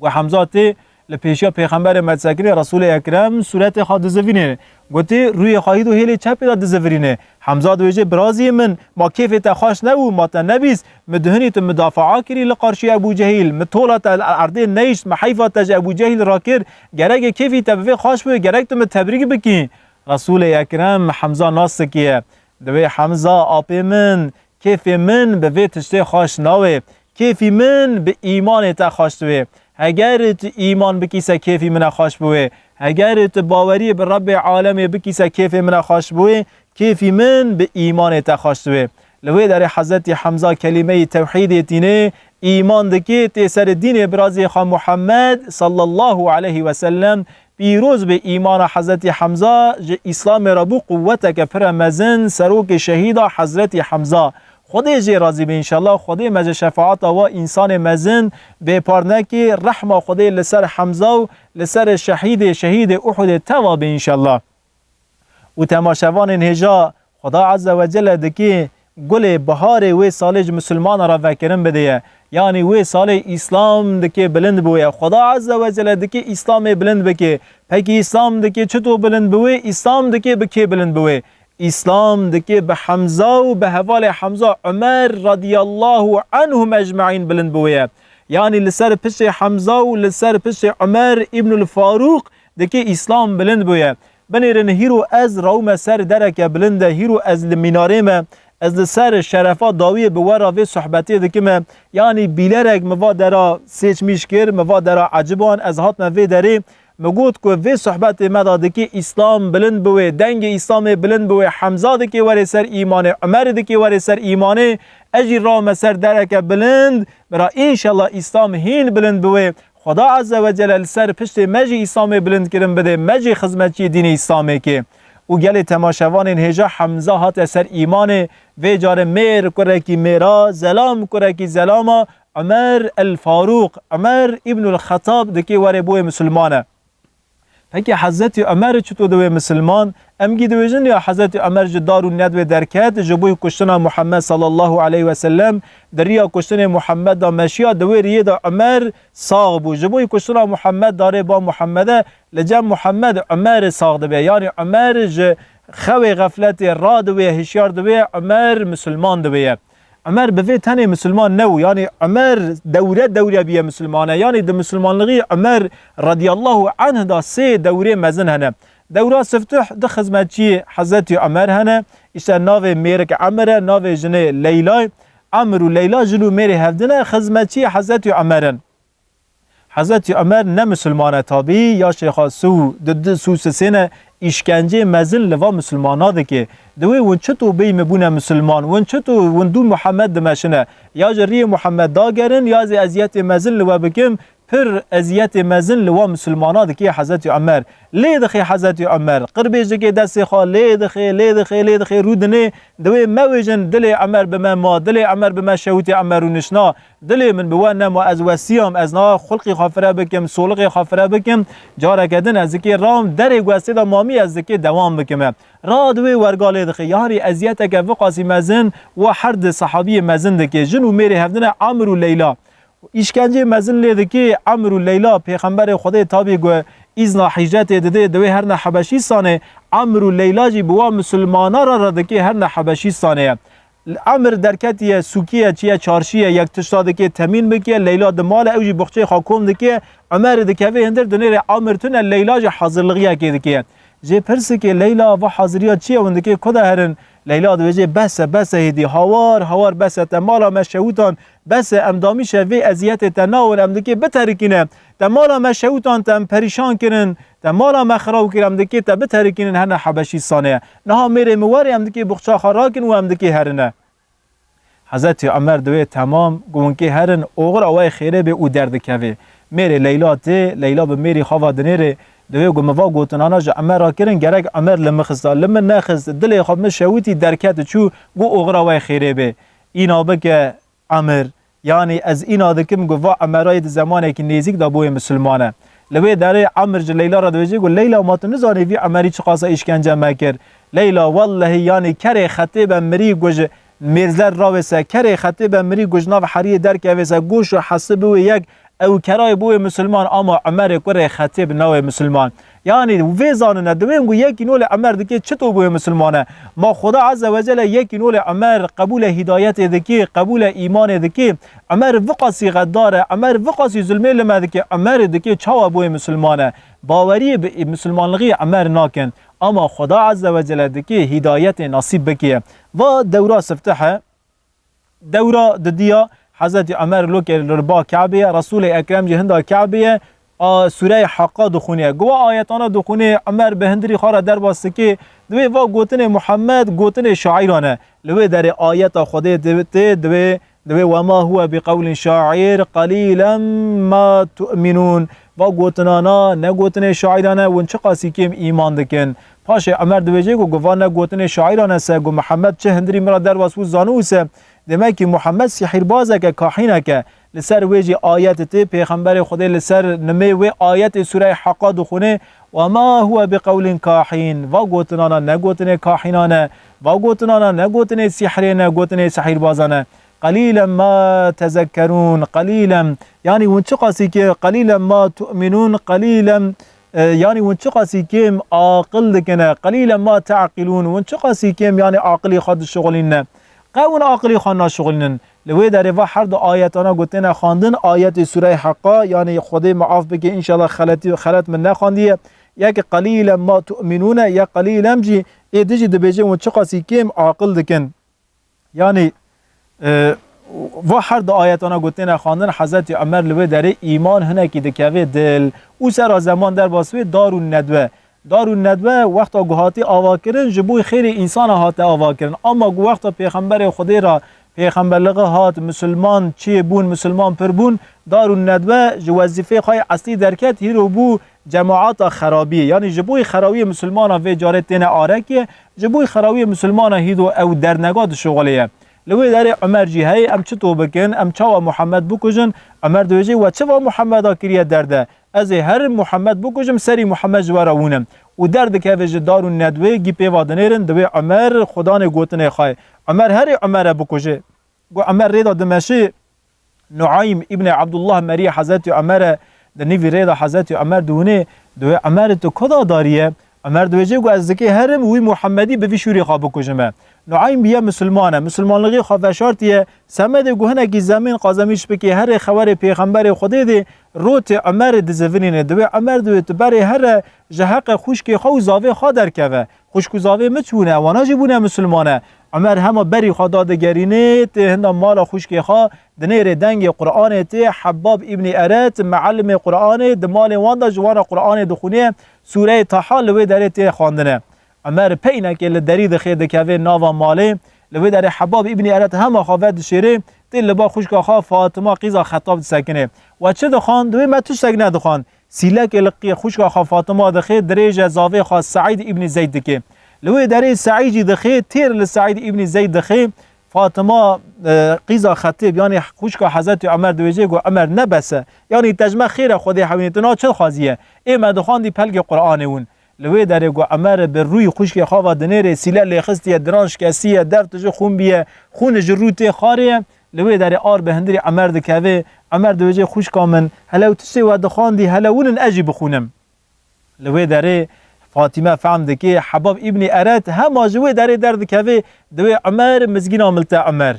Gu Hemza tê li pêşiya pêxemberê me disekinê, Resûlê Ekrem sûretê xwe dizivînê. Gotê, rûyê xwe hîd û hêlê çepê de dizivirîne. Hemza diwêjê, biraziyê min, ma kêfê te xweş nebû, ma te nebîst, mi duhinî tu midafaa kirî li qarşî Ebû Cehîl, mi tola te li erdê neyişt, mi heyfa te ji Ebû Cehîl rakir, gerek ê kêfî te bi vê xweş bû, gerek tu mi tebrîk bikî. Resûlê Ekrem Hemza nas dikiye. Diwê Hemza apê min, kêfê min bi vê tiştê xweş nawê. Kêfî min bi îmanê te xweş diwê. Heger tu îman bikî se kêfî min e xweş biwê. Heger tu baweriyê bi Rebbê alemê bikî se kêfê min e xweş biwê. Kêfî min bi îmanê te xweş diwê. Li wê derê Hezretî Hemza kelîmeyî tewhîdê tînê, îman dikê, tê serê dînê birazê xwe Muhammed sallallahu aleyhi ve sellem. Pîroz be îmana Hezretî Hemza, ji Îslamê re bû quweteke pire mezin, serokê şehîda Hezretî Hemza. Xwedê jê razî be înşallah, Xwedê me ji şefaata wa însanê mezin bêpar nekê, rehma Xwedê li ser Hemza û li ser şehîdê, şehîdê Uhudê teva be înşallah. Û temaşevanên hêja, Xuda Azze ve Celle dikê gulê biharê wê salê ji misilmana re vekirin bideye. Yanî wê salê Îslam dikê bilind bûye. Xuda Azze ve Celle dikê Îslamê bilind bike. Pekî Îslam dikê çito bilind biwê? Îslam dikê bi kê bilind biwê? Îslam dikê bi Hemza û bi hevalê Hemza Umer radiyallahu anhum ecmaîn bilind biwê ye. Yanî li ser piştê Hemza û li ser piştê Umer îbnul Farûq dikê Îslam bilind bûye. Binêrin hîro ez rawime ser dereke bilind e, hîro ez li mînarê me, ez li ser şerefa dawiyê bi we re vê sohbetê dikime. Yanî bîlerek mi va dera seçmîş kir, mi va dera eciban, ez hatime vê derê, mi got ku vê sohbetê me de dikê Îslam bilind biwê, dengê Îslamê bilind biwê, Hemza dikê werê ser îmanê, Umer dikê werê ser îmanê, ez jî rawime ser dereke bilind, bira înşallah Îslam hîn bilind biwê. Xuda Azze ve Celle li ser piştê me jî Îslamê bilind kirin bide, me jî xizmetçiyê dînê Îslamê ke. Û gelê temaşevanên hêja Hemza hate ser îmanê, vê carê mêr kurekî mêra, zelam kurekî zelama, Umer el Farûq, Umer îbnul Xetab dikê were boyê misilman e. Peki Hezretî Omer çito diwê misilman? Em gî dibêjin ya Hezretî Omer ji Darûn Nedwê derket, ji bo kuştina Muhammed sallallahu aleyhi ve sellem, di riya kuştinê Muhammed de meşiya, di wê riyê de Omer sax bû. Ji bo kuştina Muhammed darê ba Muhammede, li cem Muhammed Omer sax dibe. Yanî Omer ji xewê xefletê radibe, hişyar dibe, Omer misilman dibe. Omer bi vê tenê misilman nebû. Yanî Omer dewre dewre biye misilmane. Yanî di misilmanlixî Omer radiyallahu anh da sê dewrê mezin hene. Dewra siftuh di xizmetçiyê Hezretî Omer hene. Îşte navê mêrik Emir e, navê jinê Leyla ye. Emir û Leyla jin û mêrê hevdin e, xizmetçiyê Hezretî Omer in. Hezretî Omer ne misilman e tabî, ya şêxa sû, di du sû sisêne îşkencê mezin li va misilmana dike. Di wê win çito bêyî min bûne misilman, win çito win dû Muhammed dimeşine. Ya ji riyê Muhammed dagerin, ya zî eziyetê mezin li we bikim, pir eziyetê mezin li wa misilmana dike Hezretî Omer. Lê dixê Hezretî Omer, qirbêj dike destê xwe, lê dixê, lê dixê, lê dixê, rû dinê, di wê mewêjin dilê Omer bi me ma, dilê Omer bi me şewitê Omer û nişna. Dilê min bi we nema, ez wesiyam, ez naha xulqî xwe fire bikim, solixê xwe fire bikim, careke din ez dikê ram, derê ku ez tê de mamî ez dikê dewam bikime. Ra di wê werga lê dixê, yarî eziyeteke viqasî mezin wa her di sehabiyê mezin dikê, jin û mêrê hevdine Amr û Leyla. Îşkenceyê mezin lê dikê, Amr û Leyla, pêxemberê Xwedê tabî ku îzna hicretê didê, di wê herine Hebeşîstanê, Amr û Leyla jî bi wa misilmana re re dikê herine Hebeşîstanê ye. Amir derketiye, sûkiye, çiye çarşiye, yek tişta dikê temîn bike, Leyla di male ew jî buxçeyê xwe kom dike, Omer dikeve hindir dinêre Amir tune, Leyla jî hazirlixiyekê dike. Jê pirsikê Leyla va haziriya çiye hûn dikê ku de herin? Leyla dibêje bes e, bes e hêdî, hawar, hawar bes e, te mala me şewûtan, bes e, em damîşe vê eziyetê te nawin, em dikê biterikîne, te mala me şewûtan, te em perîşan kirin, te mala me xiraw kir, em dikê te biterikînin hene Hebeşîstanê. Niha mêrê min werê em dikê buxça xwe rakin û em dikê herine. Hezretî Omer diwê temam, gu hûn kê herin, oxira we xêrê bê û derdikevê. Mêrê Leyla tê, Leyla bi mêrî xwe va dinêrê, diwê gu min va gotinana ji Omer ra kirin, gerek Omer li min xista, li min nexist, dilê xwe min şewitî derket û çû, gu oxira we xêrê bê. Îna bike, Amir, yanî ez îna dikim ku va Emerayê di zemanekî nêzîk de bûye misilman e. Li wê derê Amir ji Leyla re dibêje ku Leyla, ma tu nizanî vî Emerî çiqasa îşkence me kir? Leyla, wellehî, yanî kerê xetê be mirî ku ji mêrzer rawêse, kerê xetê be mirî ku ji nav heriyê derkevê se, goş û hesi biwê yek, ew kerayê bûye misilman, ama Emerê kurê xetê bi nawê misilman. Yanî vê zanine, di wê ku yekî nolê Emer dikê çito bûye misilman e? Ma Xuda Azze ve Celle yekî nolê Emer qebûle hîdayetê dikê, qebûle îmanê dikê? Emer viqasî xeddar e, Emer viqasî zulmê li me dikê, Emer dikê çawa bûye misilman e? Baweriyê bi misilmanlixî Emer nakin. Ama Xuda Azze ve Celle dikê hîdayetê nasîb bikê. Va dewra siftih e. Dewra didiya Hezretî Omer lokê li ba Kebê ye, Resûlê Ekrem jî hinda Kebê ye, a, Sûreyê Haqqa dixwîne. Guva ayetana dixwîne, Omer bi hindirî xwe re derbas dike, divê va gotinê Muhammed gotinê şairan e. Li wê derê ayeta Xwedê di-, tê, divê, divê "Ve ma huwe bi qewlin şair, qelîlen ma tu'minûn." Va gotinana, ne gotinê şairan e, hûn çiqasî kêm îman dikin. Paşê Omer dibêje ku guva ne gotinê şairan e se, ku Mihemed çi hindirî min re derbas bû zanû se, demekî Mihemed sihîrbazek e, kahînek e. Li ser wê jî ayet tê, Pêxemberê Xwedê li ser nimê wê ayetê Sûreyê Heqa dixwîne, "Ve ma huwe bi qewlin kahîn." Va gotinana ne gotinê kahînan e, va gotinana ne gotinê sîhrê ne, gotinê sihîrbazan e. "Qelîlen ma tezekkerûn." Qelîlen, yanî hûn çiqasî kê, "Qelîlen ma tu'minûn." Qelîlen, e, yanî hûn çiqasî kêm aqil dikine. "Qelîlen ma te'qilûn." Hûn çiqasî kêm, yanî aqilî xwe dişixulîne. Qe hûn aqilî xwe naşixulînin. Li wê derê va her du ayetana ku têne xwendin, ayetê Sûreyê Heqa, yanî Xwedê mi af bike, înşallah xeletî, xelet min nexwendiye. Yek "Qelîlen ma tu'minûn" e, yek "Qelîlen" jî, ê di jî dibêje hûn çiqasî kêm aqil dikin. Yanî, e, va her du ayetana ku têne xwendin, Hezretî Omer li wê derê îman hinekî dikeve dil û sera zeman derbas wê Darûn Nedwe. Darûn Nedwe wexta ku hatî avakirin, ji bo xêrê însana hate avakirin. Ama ku wexta Pêxemberê Xwedê re pêxemberliği hat, misilman çê bûn, misilman pir bûn, Darûn Nedwe ji wezîfê xwe yê eslî derket, hîro bû cemaata xerabiyê. Yanî ji bo xerawiyê misilmana vê carê têne arekê, ji bo xerawiyê misilmana hîdo ew dernega dişuxulê ye. Li wê derê Umer jî heye, em çito bikin, em çawa Muhammed bikujin? Umer dibêje, we çi va Muhammeda kiriye derde? Ez ê herim Muhammed bikujim, serî Muhammed ji we re wûnim. Û derdikeve ji Darun Nedwê, gî pê va dinêrin, divê Umer xudanê gotinê xwe ye. Umer herê Umer e bikuje. Ku Umer rê de dimeşê, Nuaym îbnê Abdullah meriyê Hezretî Umer e, di nîvî rê de Hezretî Umer dihûnê, divê Umer tu koda dariye? Umer dibêje ku ez dikê herim wî Muhammedî bi vî şûrê xwe bikujime. Nuaym biye misilman e, misilmanlixê xwe veşartiye, semedê ku hinekî zemîn qazemîş bikê herê xewerê pêxemberê Xwedê dê, rotê Umerê dizivinîne. Divê Umer divê tu berê here ji heqê xwişkê xwe û zavê xwe derkeve. Xwişk û zavê min çûne, wana jî bûne misilman e. Umer hema berî xwe dadigerînê, tê hinda mala xwişkê xwe, dinêrê dengê Qur'anê tê, Hebbab îbnî Eret, mealimê Qur'anê, di malê wan de ji wan re Qur'anê dixwînê, sûreyê Taha li wê derê tê xwendine. Umer peynekê li derî dixê dikeve nava malê, li wê derê Hebbab îbnî Eret hema xwe vedişêrê, tê li ba xwişka xwe Fatima qîza Xettab disekine. We çi dixwand? Divê me tiştek nedixwand. Sîlekê li qî-, xwişka xwe Fatima dixê, dirêje zavê xwe Seîd îbnî Zeyd dike. Li wê derê Seîd jî dixê, têr li Seîd îbnî Zeyd dixê, Fatima, e, qîza Xetib, yanî xwişka Hezretî Umer dibêje ku Umer ne bes e. Yanî te ji me xêr e Xwedê hewînê, tu na çi dixwaziye? Ê me dixwandî pelkê Qur'anê win. Li wê derê ku Umer bi rûyî xwişkê xwe ve dinêrê sîle lêxistiye, diran şikestiye, dev tijî xûn biye, xûn ji rû tê xarê ye. Li wê derê ar bi hindirî Umer dikeve, Umer dibêje, xwişka min, hele ew tiştê we dixwandî, hele winin ez jî bixwînim. Li wê derê Fatîme fehm dike, Hebab îbnî Eret hema ji wê derê derdikeve, divê Umer mizgîna milte Umer.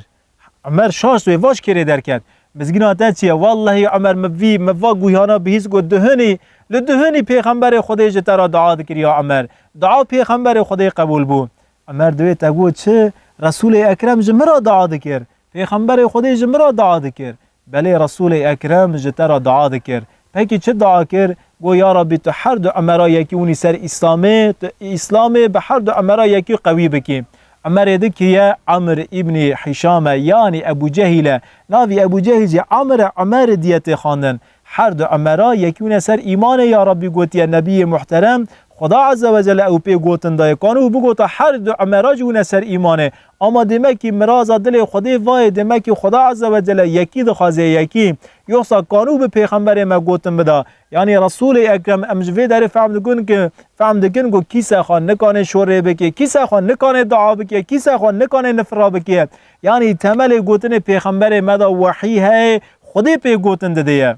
Umer şaş wê vaş kêrê derket. Mizgîna te çi ye? Wellehî Umer min vî, min va guhyana bihîst got duhinî, li duhinî Pêxemberê Xwedê ji te re dua dikir ya Umer. Dua Pêxemberê Xwedê qebûl bû. Umer divê te got çi? Resûlê Ekrem ji min re dua dikir. Pêxemberê Xwedê ji min re dua dikir. Belê Resûlê Ekrem ji te re dua dikir. Pekî çi dua kir? Got, ya Rabbî, tu her du Umera yekî winî ser Îslamê, tu Îslamê bi her du Umera yekî qewî bikî. Umerê di kî ye? Amr îbnî Hîşam e, yanî Ebû Cehîl e. Navî Ebû Cehîl jî Amr e, Umer diye tê xwendin. Her du Umera yekî wine ser îmanê, ya Rabbî, gotiye Nebiyê muhterem, Xuda Azze ve Celle ew pê gotin daye. Kanû bigota her du Umera jî wine ser îmanê. Ama demekî miraza dilê Xwedê vayê, demekî Xuda Azze ve Celle yekî dixwaze, yekî. Yoksa kanû bi pêxemberê me gotin bida. Yanî Resûlê Ekrem, em ji vê derê fehm dikin ki, fehm dikin ku kîse xwe nikane şorê bike, kîse xwe nikane dua bike, kîse xwe nikane nifira bike. Yanî temelê gotinê pêxemberê me de wehî heye, Xwedê pê gotin dideye.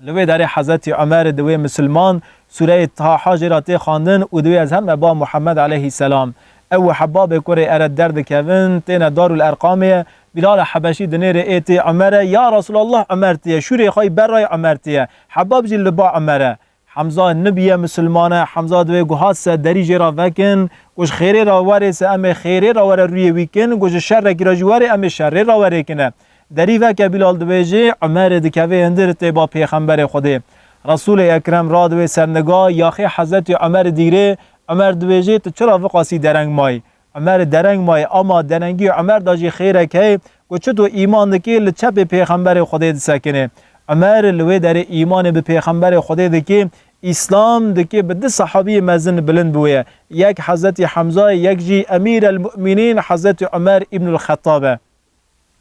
Li wê derê Hezretî Umer divê misilman Sûreyê Taha jê re tê xwendin û divê ez heme ba Muhammed aleyhisselam. Ew û Hebbabê kurê Eret derdikevin, têne Darul Erqamê ye. Bîlala Hebeşî dinêrê ê tê Umer e, ya Resulallah Umer tê ye, şûrê xwe yî berayê Umer tê ye. Hebbab jî li ba Umer e. Hemza nibiye misilman e, Hemza divê guhat se derî jê re vekin, ku ji xêrê re were se em ê xêrê re were rûyê wî kin, ku ji şerekî re jî were em ê şerê re werê kine. Derî veke Bîlal dibêje, Umerê dikeve hindir tê ba Pêxemberê Xwedê. Resûlê Ekrem radivê ser niga, yaxê Hezretî Umerê dîgirê, Umer dibêje, tu çira viqasî dereng mayî? Umer dereng mayî, ama derengî Umer da jî xêrek heye, ku çito îman dikê li çepê Pêxemberê Xwedê disekinê. Umer li wê derê îmanê bi Pêxemberê Xwedê dikê, Îslam dikê bi du sehabiyê mezin bilind bûye. Yek Hezretî Hemza ye, yek jî Emîr el Mu'minîn Hezretî Umer îbnul Xettab e.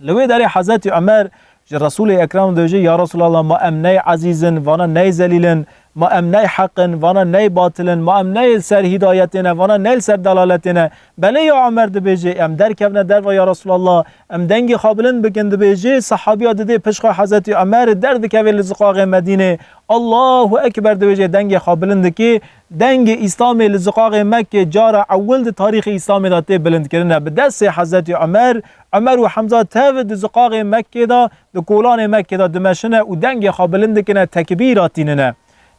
Li wê derê Hezretî Umer ji Resûlê Ekrem dibêje, ya Resulallah, ma em ney ezîz in, vana ney zelîl in, ma em ney heq in, vana ney batil in, ma em ney li ser hîdayetê ne, vana ney li ser delaletê ne. Belê ya Umer dibêje, em derkevine derva ya Resulallah, em dengê xwe bilind bikin, dibêje, sehabiya didê pişt xwe Hezretî Umer derdikeve li ziqaxê Medînê. Allahu Ekber dibêje, dengê xwe bilind dikê, dengê Îslamê li ziqaxê Mekkê cara ewil di tarîxê Îslamê de tê bilindkirine. Bi destê Hezretî Umer, Umer û Hemza tev di ziqaxê Mekkê de, di kolanê Mekkê de dimeşine û dengê xwe bilind dikine, tekbîra tînine.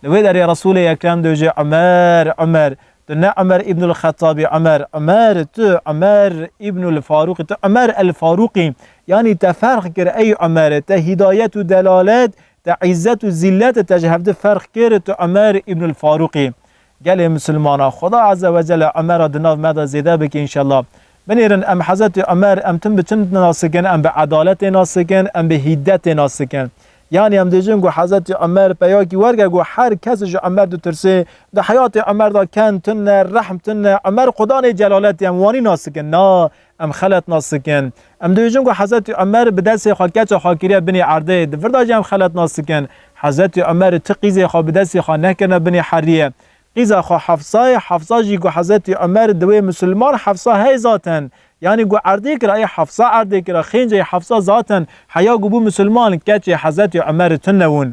Li wê derê Resûlê Ekrem dibêje, Umer, Umer, tu ne Umer îbnul Xettabî, Umer, Umer, tu Umer îbnul Farûqî, tu Umer el Farûqî. Yanî te ferq kir ey Umer, te hîdayet û delalet, te îzzet û zîllet, te ji hevdi ferq kir, tu Umer îbnul Farûqî. Gelê misilmana, Xuda Azze ve Celle Umera di nav me de zêde bike înşellah. Binêrin em Hezretî Umer, em tim bi çi nas dikin? Em bi edaletê nas dikin, em bi hîdetê nas dikin. Yanî em dibêjin ku Hezretî Umer peyakî werge ku her kes ji Umer ditirse, di heyatê Umer de ken tune, rehm tune, Umer xudanê celaletê em wanî nas dikin. Na, em xelet nas dikin. Em dibêjin ku Hezretî Omer bi destê xwe keça xwe kiriye binê erdê. Di vir de jî em xelet nas dikin. Hezretî Omer ti qîzê xwe bi destê xwe nekirine binê heriyê. Qîza xwe Hefsayê, Hefsa jî ku Hezretî Omer diwê misilman Hefsa hey zaten. Yanî ku erdê kira, ê Hefsa erdê kira, xêncê Hefsa zaten heya ku bû misilman keçê Hezretî Omer tune bûn.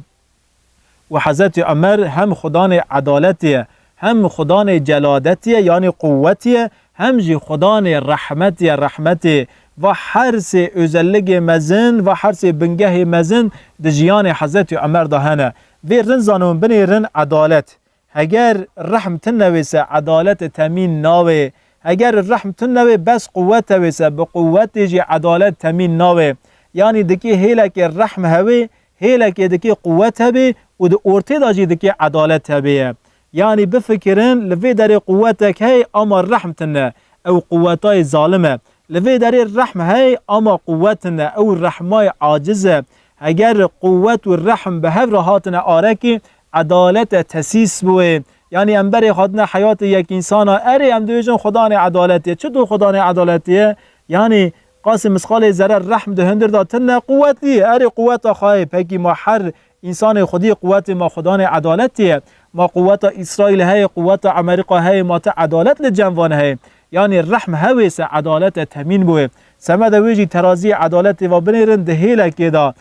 Û Hezretî Omer hem xudanê edaletê ye, hem xudanê celadetê ye, yanî quwetê ye, hem jî xudanê rehmetê ye, rehmetê. Va her sê özelligê mezin, va her sê bingehê mezin di jiyanê Hezretî Omer de hene. Vê rin zanin, binê rin edalet. Heger rehm tune wê se edalet temîn nawê. Heger rehm tune wê bes quwet wê se, bi quwetê jî edalet temîn nawê. Yanî dikê hêlekê rehm hewê, hêlekê dikê quwet hebê û di ortê de jî dikê edalet hebê ye. Yanî bifikirin, li vê derê quwetek hey ama rehm tune. Ew quwetayê zalim e. Li vê derê rehm hey ama quwet tune. Ew rehmayê aciz e. Heger quwet û rehm bi hev re hatine arekî, edalete tesîs bûye. Yanî em berê xwe dine heyatê yek însana, erê em dibêjin xudanê edaletê ye. Çi do xudanê edaletê ye? Yanî qasê misqalê zere rehm di hundir de tune quwet nîye. Erê quweta xwe heye. Pekî ma her însanê xwedî quwetê ma xudanê edaletê ye? Ma quweta Îsraîl heye, quweta Amerîka heye, ma ti edalet li cem van heye? Yanî rehm hewê se edalete temîn bûye. Semede wê jî teraziyê edaletê ve binêrin di hêlekê de.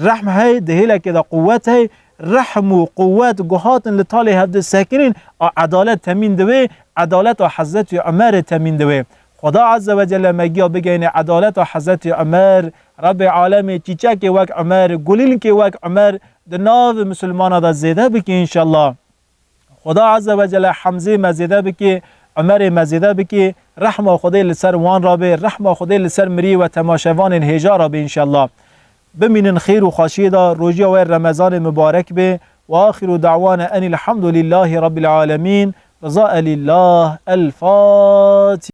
Rehm hey, di hêlekê de quwet hey, rehm û quwet ku hatin li talê hevdi sekinîn, a edalet temîn diwê, edaleta Hezretî Omerê temîn diwê. Xuda Azze ve Celle me giya bigeyne edaleta Hezretî Omer, Rebbê Alemê çîçekê wek Omer, gulînkê wek Omer di nav misilmana de zêde bike înşellah. Xuda Azze ve Celle Hemzê me zêde bike, Omerê me zêde bike, rehma Xwedê li ser wan rabe, rehma Xwedê li ser mirî ve temaşevanên hêja rabe înşellah. Bimînin xêr û xweşiyê de, rojiya we Remezanê mibarek be. Ve axiru da'wana enil hamdulillahî rabbil alemîn. Riza elillah. El Fatiha.